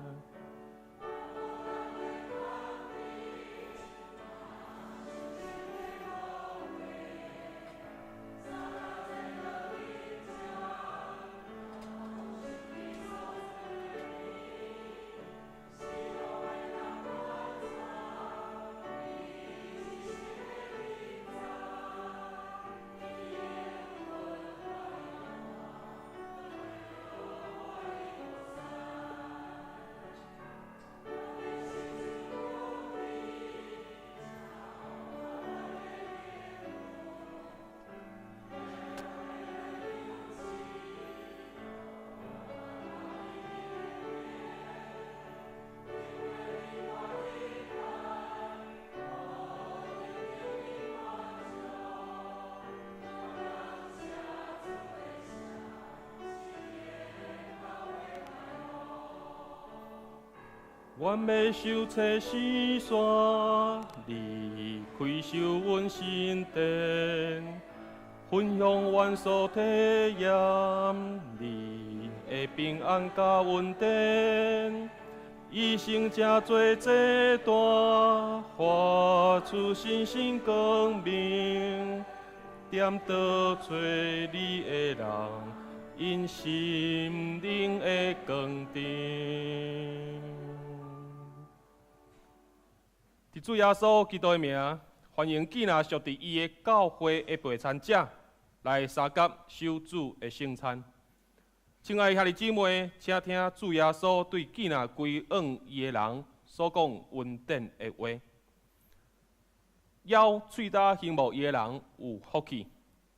阮欲修砌圣山，你开修阮神殿，分享阮所体验，你的平安佮恩典，一生成做祭坛，发出星星光明，点倒找你的人，𪜶心靈的光灯。佇主耶穌基督的名，歡迎既若屬佇伊的教會的陪餐者來相佮守主的聖餐。親愛的兄弟姊妹，請聽主耶穌對既若歸向伊的人所講恩典的話。枵喙焦仰慕伊的人有福氣，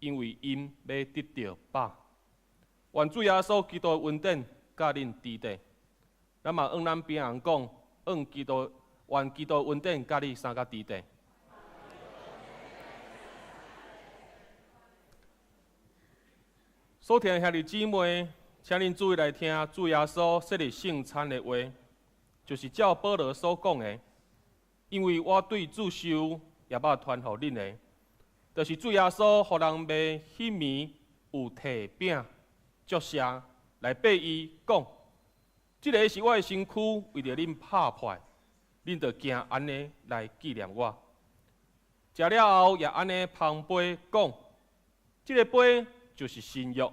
因為𪜶欲得著飽。願主耶穌基督的恩典佮恁佇底。咱嘛向咱邊人講，向基督。願基督恩典佮你相佮佇底。所聽的兄弟姊妹，請恁注意來聽主耶穌設立聖餐的話，就是照保羅所講的。因為我對主受，也捌傳予恁的，就是主耶穌予人賣彼暝有提餅、祝謝來擘伊講：這个是我的身軀，為著恁拍破。恁著行按呢來紀念我。食了後，也按呢捧杯講：這个杯就是新約，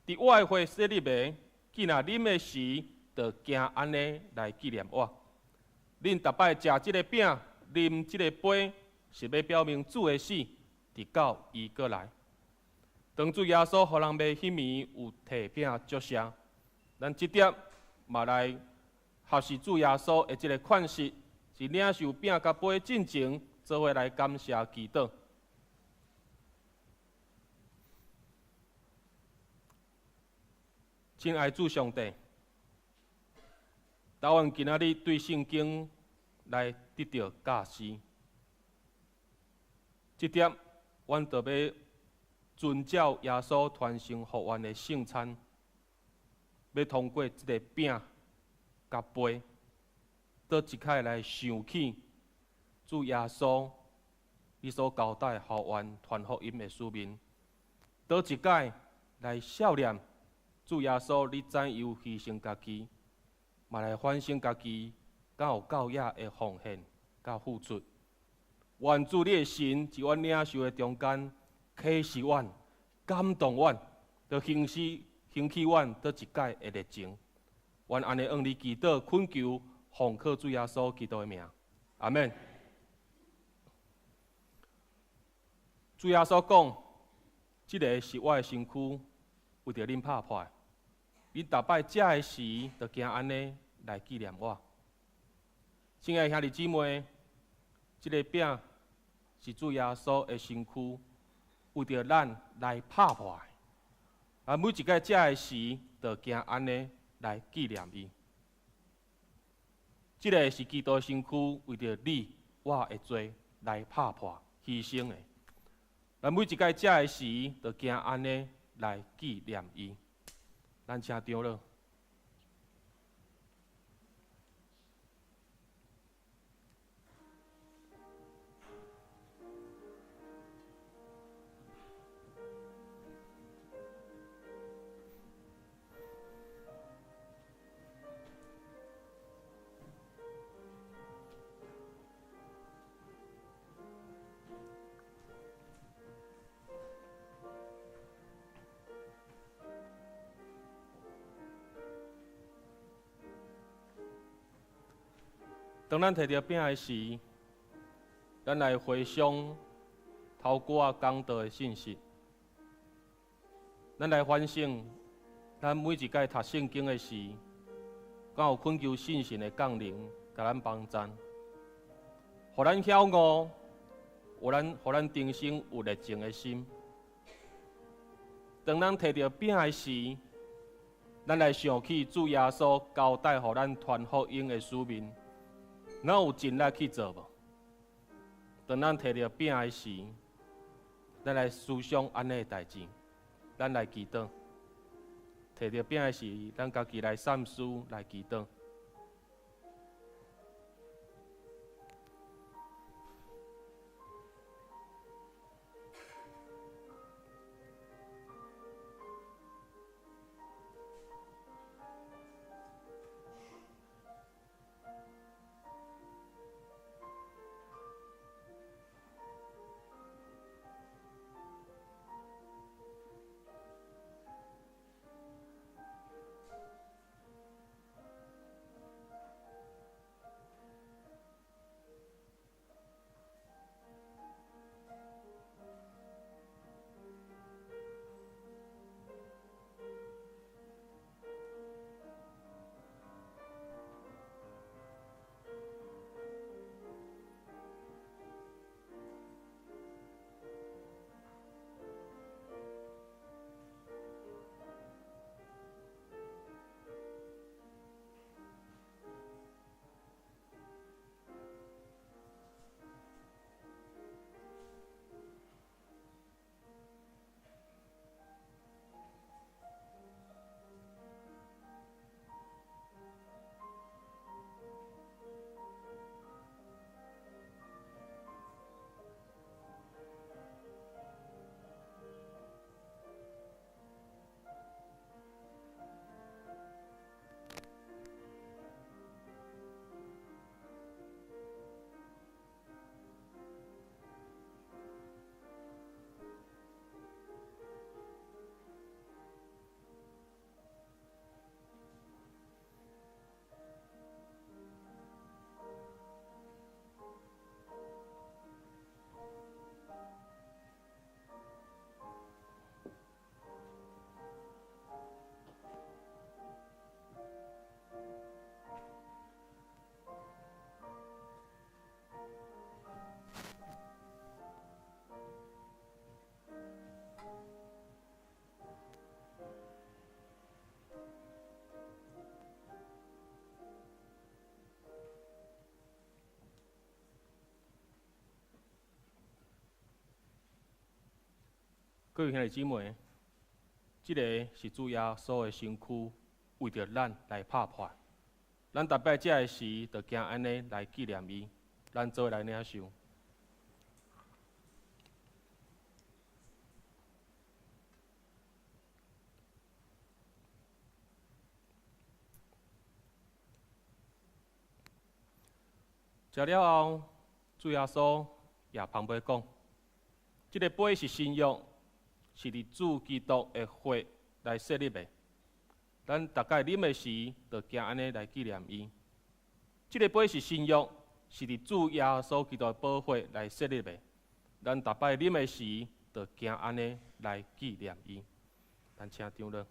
佇我的血設立的。既若啉的時，就行按呢來紀念我。恁逐擺食這个餅，啉這个杯，是欲表明主的死，直到伊閣來。當主耶穌予人賣彼暝有提餅祝謝，咱這點嘛來學習主耶穌的這个款式，是領受餅佮杯進前，做伙來感謝祈禱。親愛主上帝，當阮今仔日對聖經來得著教示，這點阮就欲遵照耶穌傳承予阮的聖餐，欲通過這个餅佮杯，倒一擺來想起主耶穌伊所交代予阮傳福音的使命，倒一擺來數念主耶穌你怎樣犧牲家己，嘛來反省家己，敢有夠額的奉獻佮付出。願主你的神佇阮領受的中間，啟示阮、感動阮，著興起興起阮倒一擺的熱情。願按呢向你祈禱懇求，奉靠主耶穌基督的名，阿們。主耶穌講：這个是我的身軀，為著恁拍破的。恁逐擺食的時，就行按呢來紀念我。親愛的兄弟姊妹，這个餅是主耶穌的身軀，為著咱來拍破的。啊，每一擺食的時，就行按呢來紀念伊。這个是基督身軀，為著你我的罪來拍破犧牲的。咱每一擺食的時，就行按呢來紀念伊。咱請長老。當咱提著餅的時，咱來回想頭拄仔講道的信息，咱來反省，咱每一擺讀聖經的時，敢有懇求聖神的降臨，共咱幫贊，予咱曉悟，予咱重新有熱情的心。當咱提著餅的時，咱來想起主耶穌交代予咱傳福音的使命。咱有盡力去做無？當咱提著餅的時，咱來思想按呢的代誌，咱來祈禱。提著餅的時，咱家己來三思，來祈禱。各位兄弟姊妹，這个是主耶穌的身軀，為著咱來拍破。咱逐擺食的時，就行按呢來紀念伊。咱做伙來領受。食了後，主耶穌也捧杯講：這个杯是新約，是佇主基督的血來設立的。咱逐擺啉的時，就行按呢來紀念伊。這个杯是新約，是佇主耶穌基督的寶血來設立的。咱逐擺啉的時，就行按呢來紀念伊。咱請長老。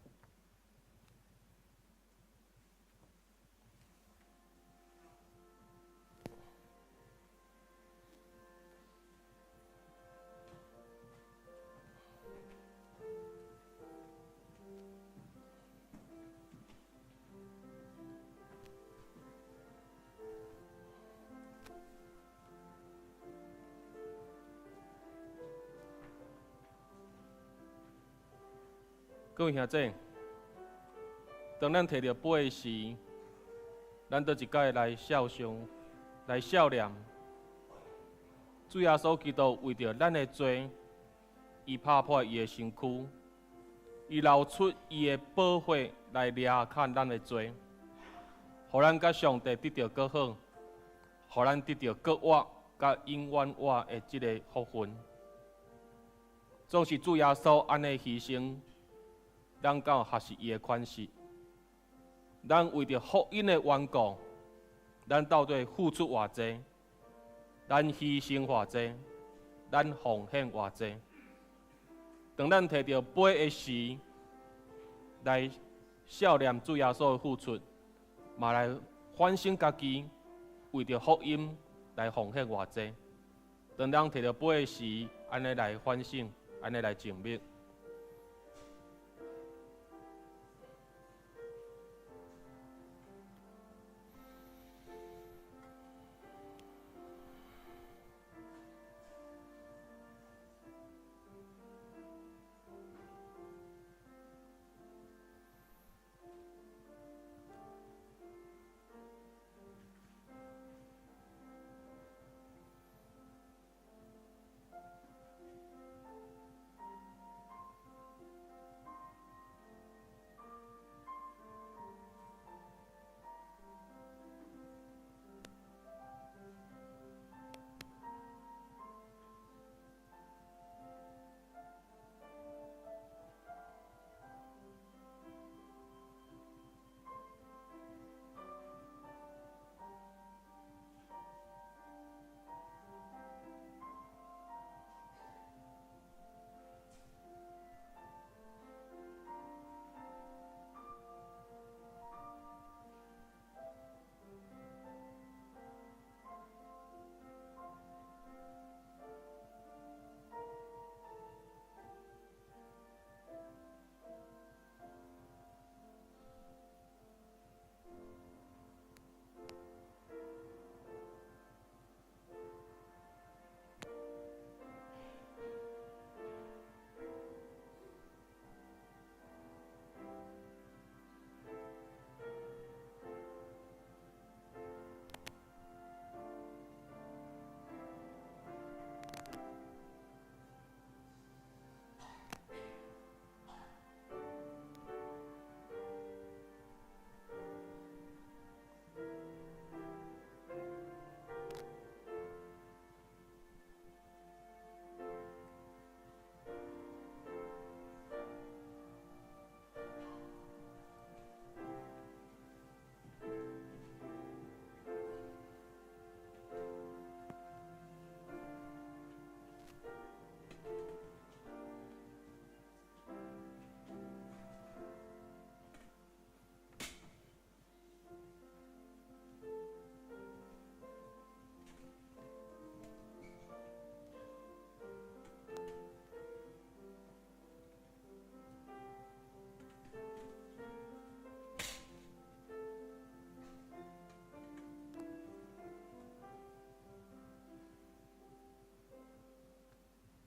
各位兄弟，當咱提著杯時，咱倒一擺來肖想、來肖念，主耶穌基督為著咱的罪，伊拍破伊的身軀，伊流出伊的寶血來掠砍咱的罪，予咱佮上帝得著閣好，予咱得著閣活、佮永遠活的這个福分。總是主耶穌按呢犧牲。咱敢有學習伊的款式？咱為著福音的緣故，咱到底付出偌濟？咱犧牲偌濟？咱奉獻偌濟？當咱提著杯的時，來肖念主耶穌的付出，嘛來反省家己，為著福音來奉獻偌濟？當咱提著杯的時，按呢來反省，按呢來靜默。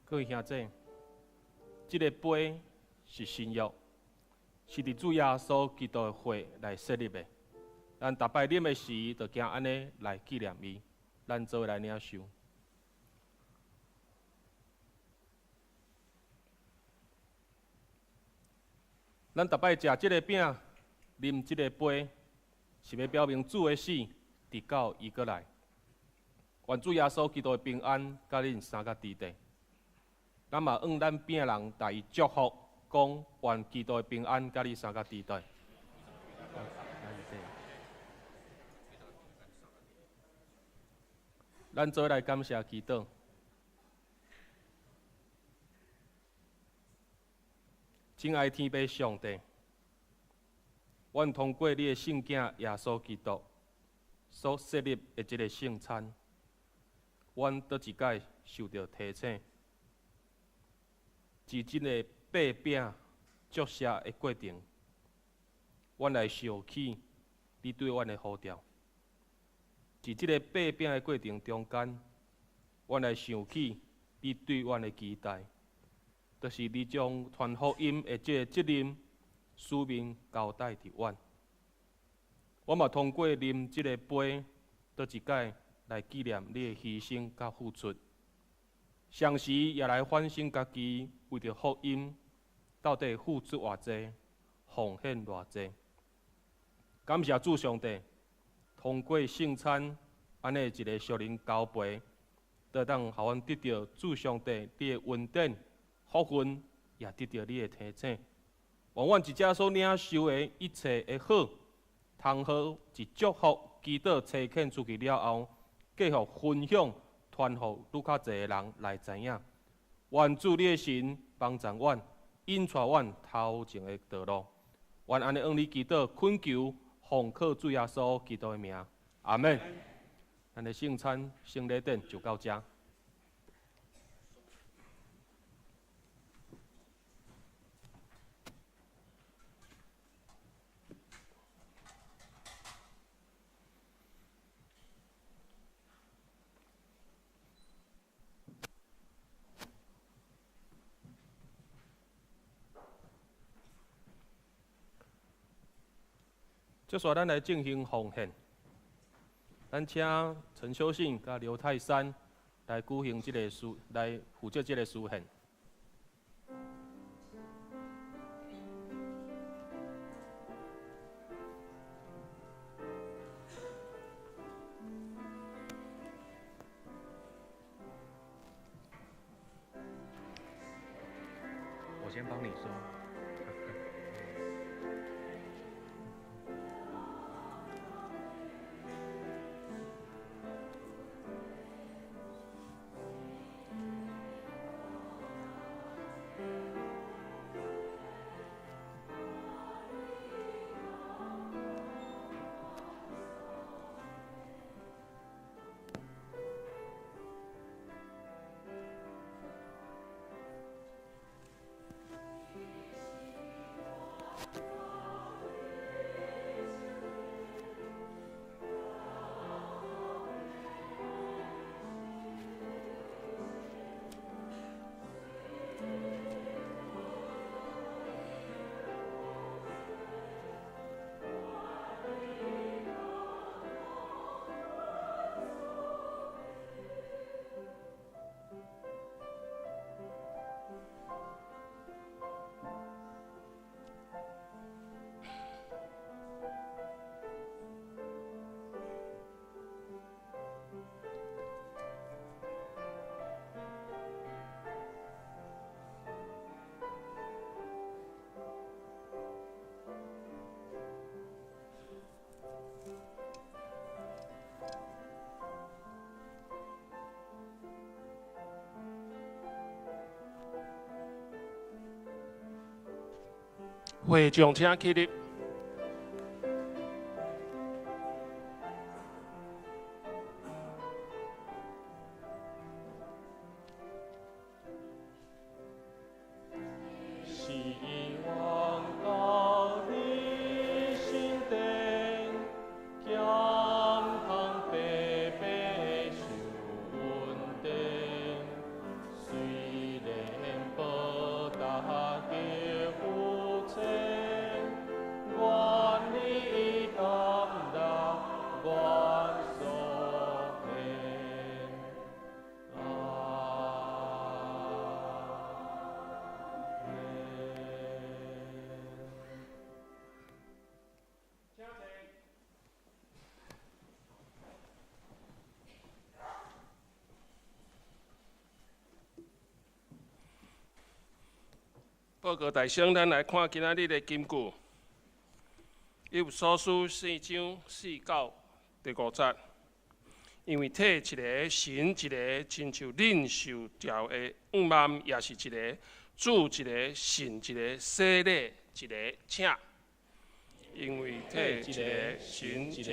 各位兄弟，這个杯是新約，是佇主耶穌基督的血來設立的。咱逐擺啉的時，就行按呢來紀念伊。咱做伙來領受。咱逐擺食這个餅，啉這个杯，是欲表明主的死，直到伊閣來。願主耶穌基督的平安，佮恁相佮佇底。咱嘛向咱邊仔人共伊祝福，講願基督的平安，佮你相佮佇底。咱做伙來感謝祈禱。親愛天父上帝，阮通過你的聖囝耶穌基督所設立的這个聖餐，阮閣一擺受著提醒，佇這个擘餅祝謝的過程，阮來想起你對阮的呼召。佇這个擘餅的過程中間，阮來想起你對阮的期待，就是你將傳福音的這個責任、使命交代佇阮。我嘛通過啉這个杯，閣一擺來紀念你的犧牲佮付出，同時也來反省家己為著福音到底付出偌濟，奉獻偌濟。感謝主上帝，通過聖餐按呢一个屬靈交陪，都當予阮得著主上帝你的恩典、福分，也得著你的提醒。願阮佇遮所領受的一切的好，通好一祝福、祈禱、差遣出去了後，繼續分享、傳予愈較濟的人來知影。願主你的神幫助阮，引帶阮頭前的道路。願按呢向你祈禱、懇求，奉靠主耶穌基督的名，阿們。咱的聖餐、聖禮典就到遮。接下來，咱來進行奉獻。咱請陳修信佮劉泰山來舉行這个司，來負責這个司獻。我先幫你說。會眾請起立。希望到你心底，健康白白受恩典，雖然無同報告大聲，咱來看今仔日的金句。以弗所書四章四到第五節，因為體一个，神一个，親像恁受召的向望也是一个，主一个，信一个，洗禮一个，請。因為體一个，神一个，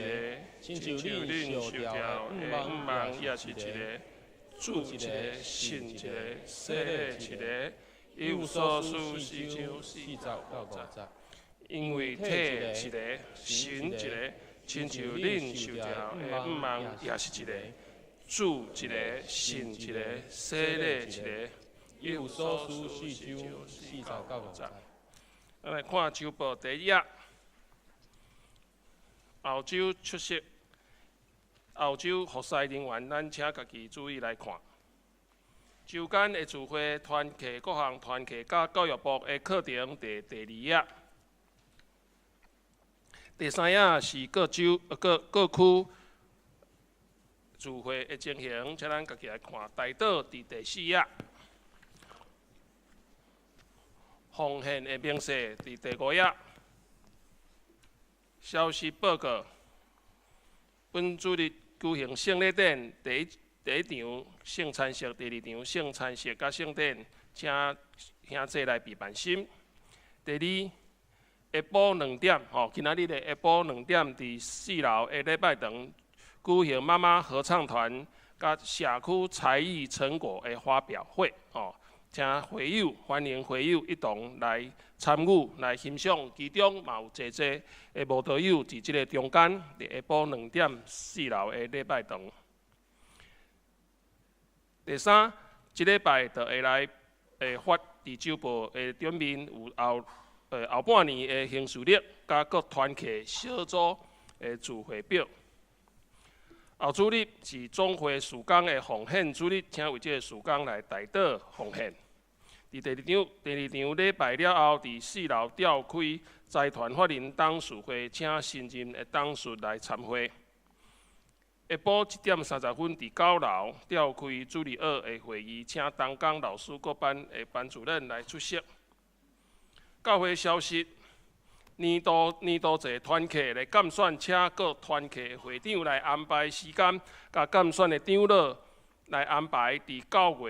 親像恁受召的向望也是一个，主一个，信一个，洗禮一个。以弗所書四章四到五節。因為體一个，神一个，親像恁受召的向望也是一個，主一个，信一個，洗禮一个。以弗所書四章四到五節。咱來看週報第一頁，後週出席，後週服侍人員，咱請家己注意來看。週間的聚會團契各項團契佮教育部的課程，第二頁。第三頁是各州、各各區聚會的情形，請咱家己來看。代禱佇第四頁，奉獻的明細佇第五頁。消息報告，本主日舉行聖禮典，第一場聖餐式，第二場聖餐式佮聖典，請兄弟來備辦心。第二，下晡兩點，吼，今仔日的下晡兩點，佇四樓的禮拜堂舉行媽媽合唱團佮社區才藝成果的發表會，吼，請會友歡迎會友一同來參與來欣賞，其中嘛有濟濟的慕道友佇這个中間，佇下晡兩點四樓的禮拜堂。第三，這禮拜就會來會發佇週報的頂面有後半年的行事曆，佮各團契小組的聚會表。後主日是總會事工的奉獻主日，請為這个事工來代禱奉獻。佇第二場禮拜了後，佇四樓召開財團法人董事會，請新任的董事來參會。下晡1點30分，佇九樓召開主日學的會議，請同工老師各班的班主任來出席。教會消息，年度制團契來監選，請各團契會長來安排時間，佮監選的長老來安排，佇9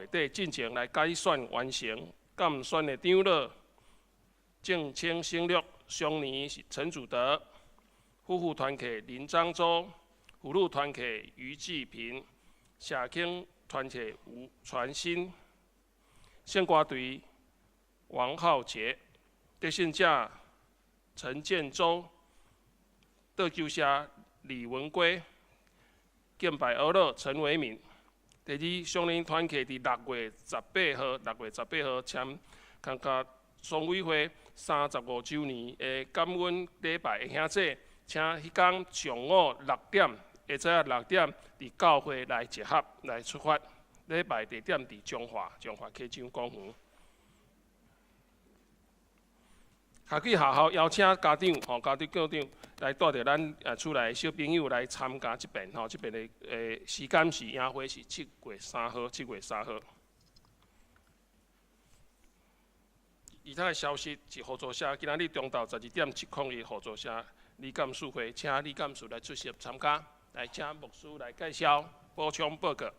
月底進前來改選完成。監選的長老，敬請省略，常年是陳祖德，夫婦團契林漳洲，婦女團契余志平，社青團契吳傳新，聖歌隊王浩杰，得勝者陳建州，桌球社李文圭，敬拜俄勒陳維敏。第二，少年團契佇6月18號，6月18號簽參加雙委會35週年的感恩禮拜的兄弟，請彼工上午六點，下早六點，佇教會來集合來出發。禮拜地點佇彰化，彰化溪洲公園。下去學校邀請家長吼，家長校長來帶著咱厝內小朋友來參加這遍吼，這遍的時間是營會是7月3號，7月3號。其他的消息是互助社今仔日中晝12點701互助社李幹事會，請李幹事來出席參加，來請牧師來介紹補充報告。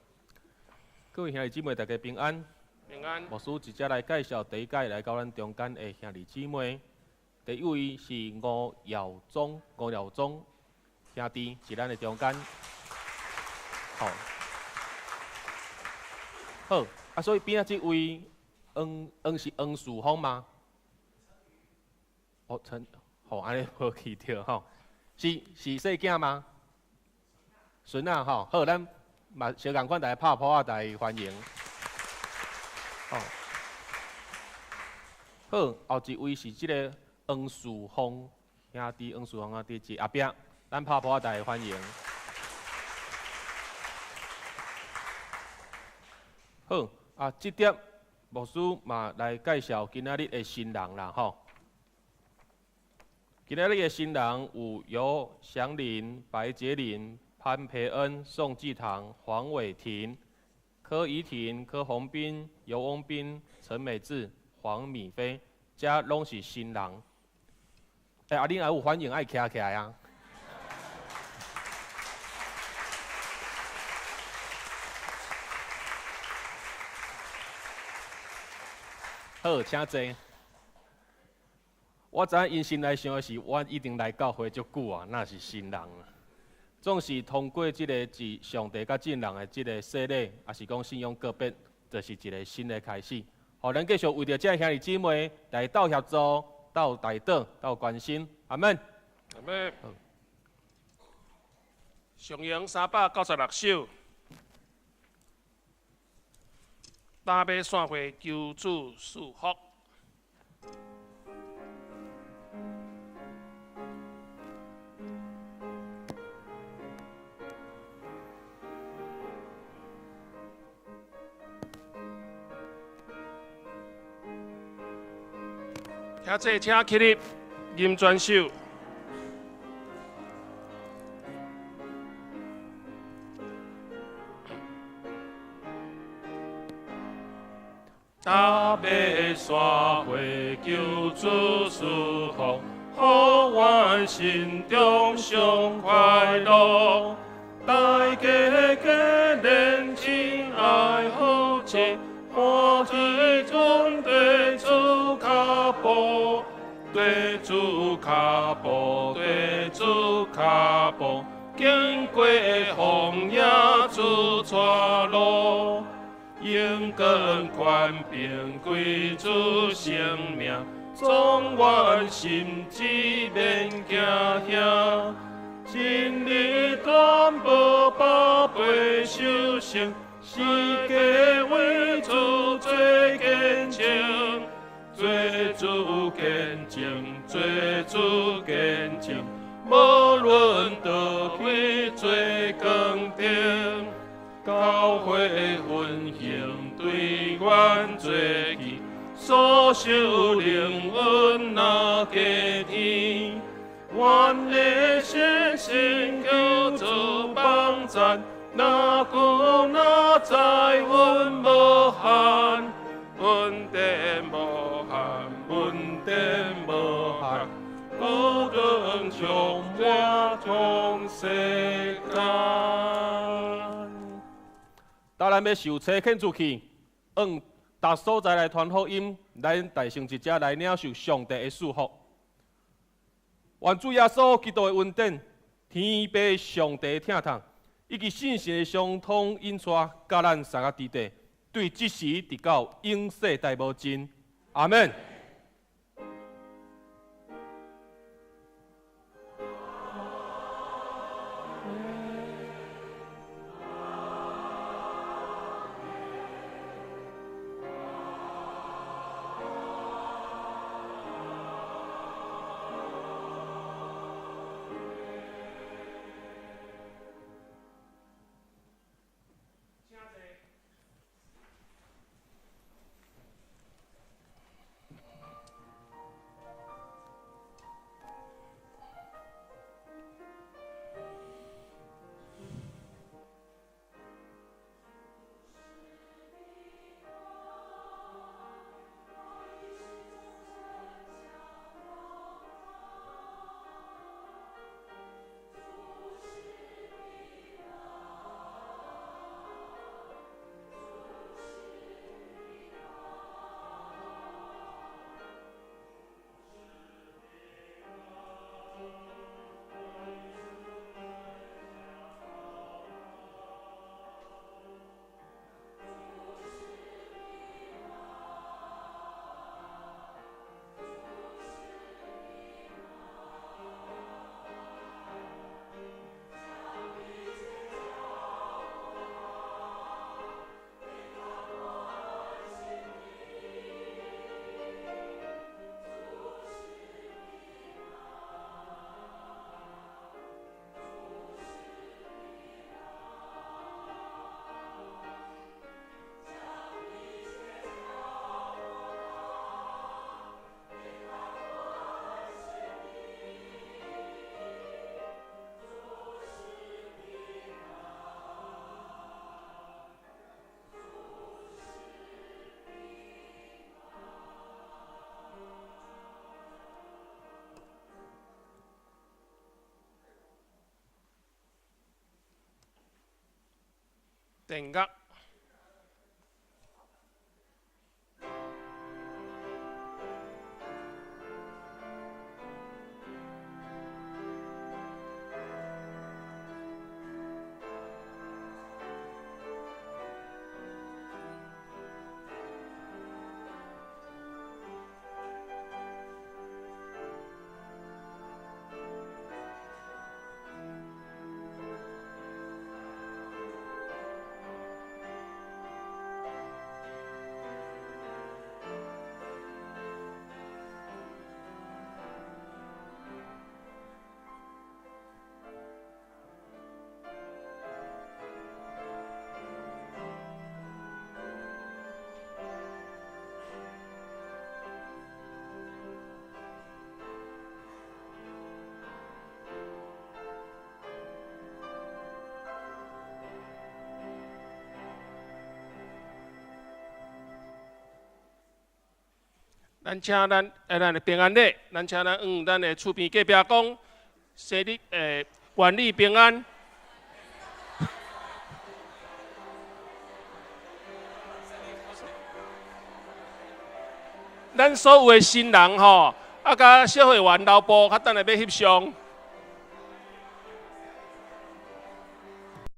各位兄弟姊妹，大家平安。平安。牧師直接來介紹第一屆來到咱中間的兄弟姊妹。第一位是吳耀宗，吳耀宗兄弟佇咱的中間。好，好，啊，所以邊仔這位黃黃是黃樹峰嗎？哦，陳，好，按呢無記著吼，是細囝嗎？孫仔吼，好，咱嘛相仝款，大家拍噗仔，大家歡迎。哦，好，後一位是這个黃樹峰兄弟，黃樹峰兄弟佇後壁，咱拍噗仔，大家歡迎。好，啊，這點牧師嘛來介紹今仔日的新人啦，吼。今仔日的新人有尤祥林、白杰林、潘培恩、宋繼堂、黃偉庭、柯怡婷、柯宏斌、尤翁斌、陳美智、黃米菲，這攏是新人。欸，啊，恁也有反應愛徛起來啊！好，請坐。我知影𪜶心內想的是，我一定來教會足久啊，若是新人啊。總是通過這個是上帝佮眾人的這个洗禮，抑是講信仰告別，就是一个新的開始。予咱繼續為著這兄弟姊妹來鬥協助、鬥代禱、鬥關心。阿門。阿門。上詠396首，大馬散會求主賜福。请坐，請起立，吟全首。大馬散會求主賜福，予阮心中上快樂。大家結連親愛和諧，歡喜中對主跤步，對主跤步，對主跤步，經過風野主帶路。勇敢權柄歸主聖名，總願心志免驚嚇。真理傳播百倍修成，世界為主做見證，做主見證，做主見證，無論佗去做光燈。教會奮興對阮做去，所受靈恩若加添。阮的信心求主幫贊，若久若在，阮無限，恩典無限，恩典無限，高光充滿全世間。當咱欲受差遣出去，往逐所在來傳福音，咱大先一齊來領受上帝的祝福。願主耶穌基督的恩典、天父上帝的疼痛，以及聖神的相通引帶，佮咱三个弟弟，對這時直到永世代無盡。阿門。電樂。咱請咱欸，咱的平安禮，咱請咱向咱的厝邊隔壁講，生日欸，願你平安。咱所有的新人吼，啊，佮小會員老婆，較等下欲翕相。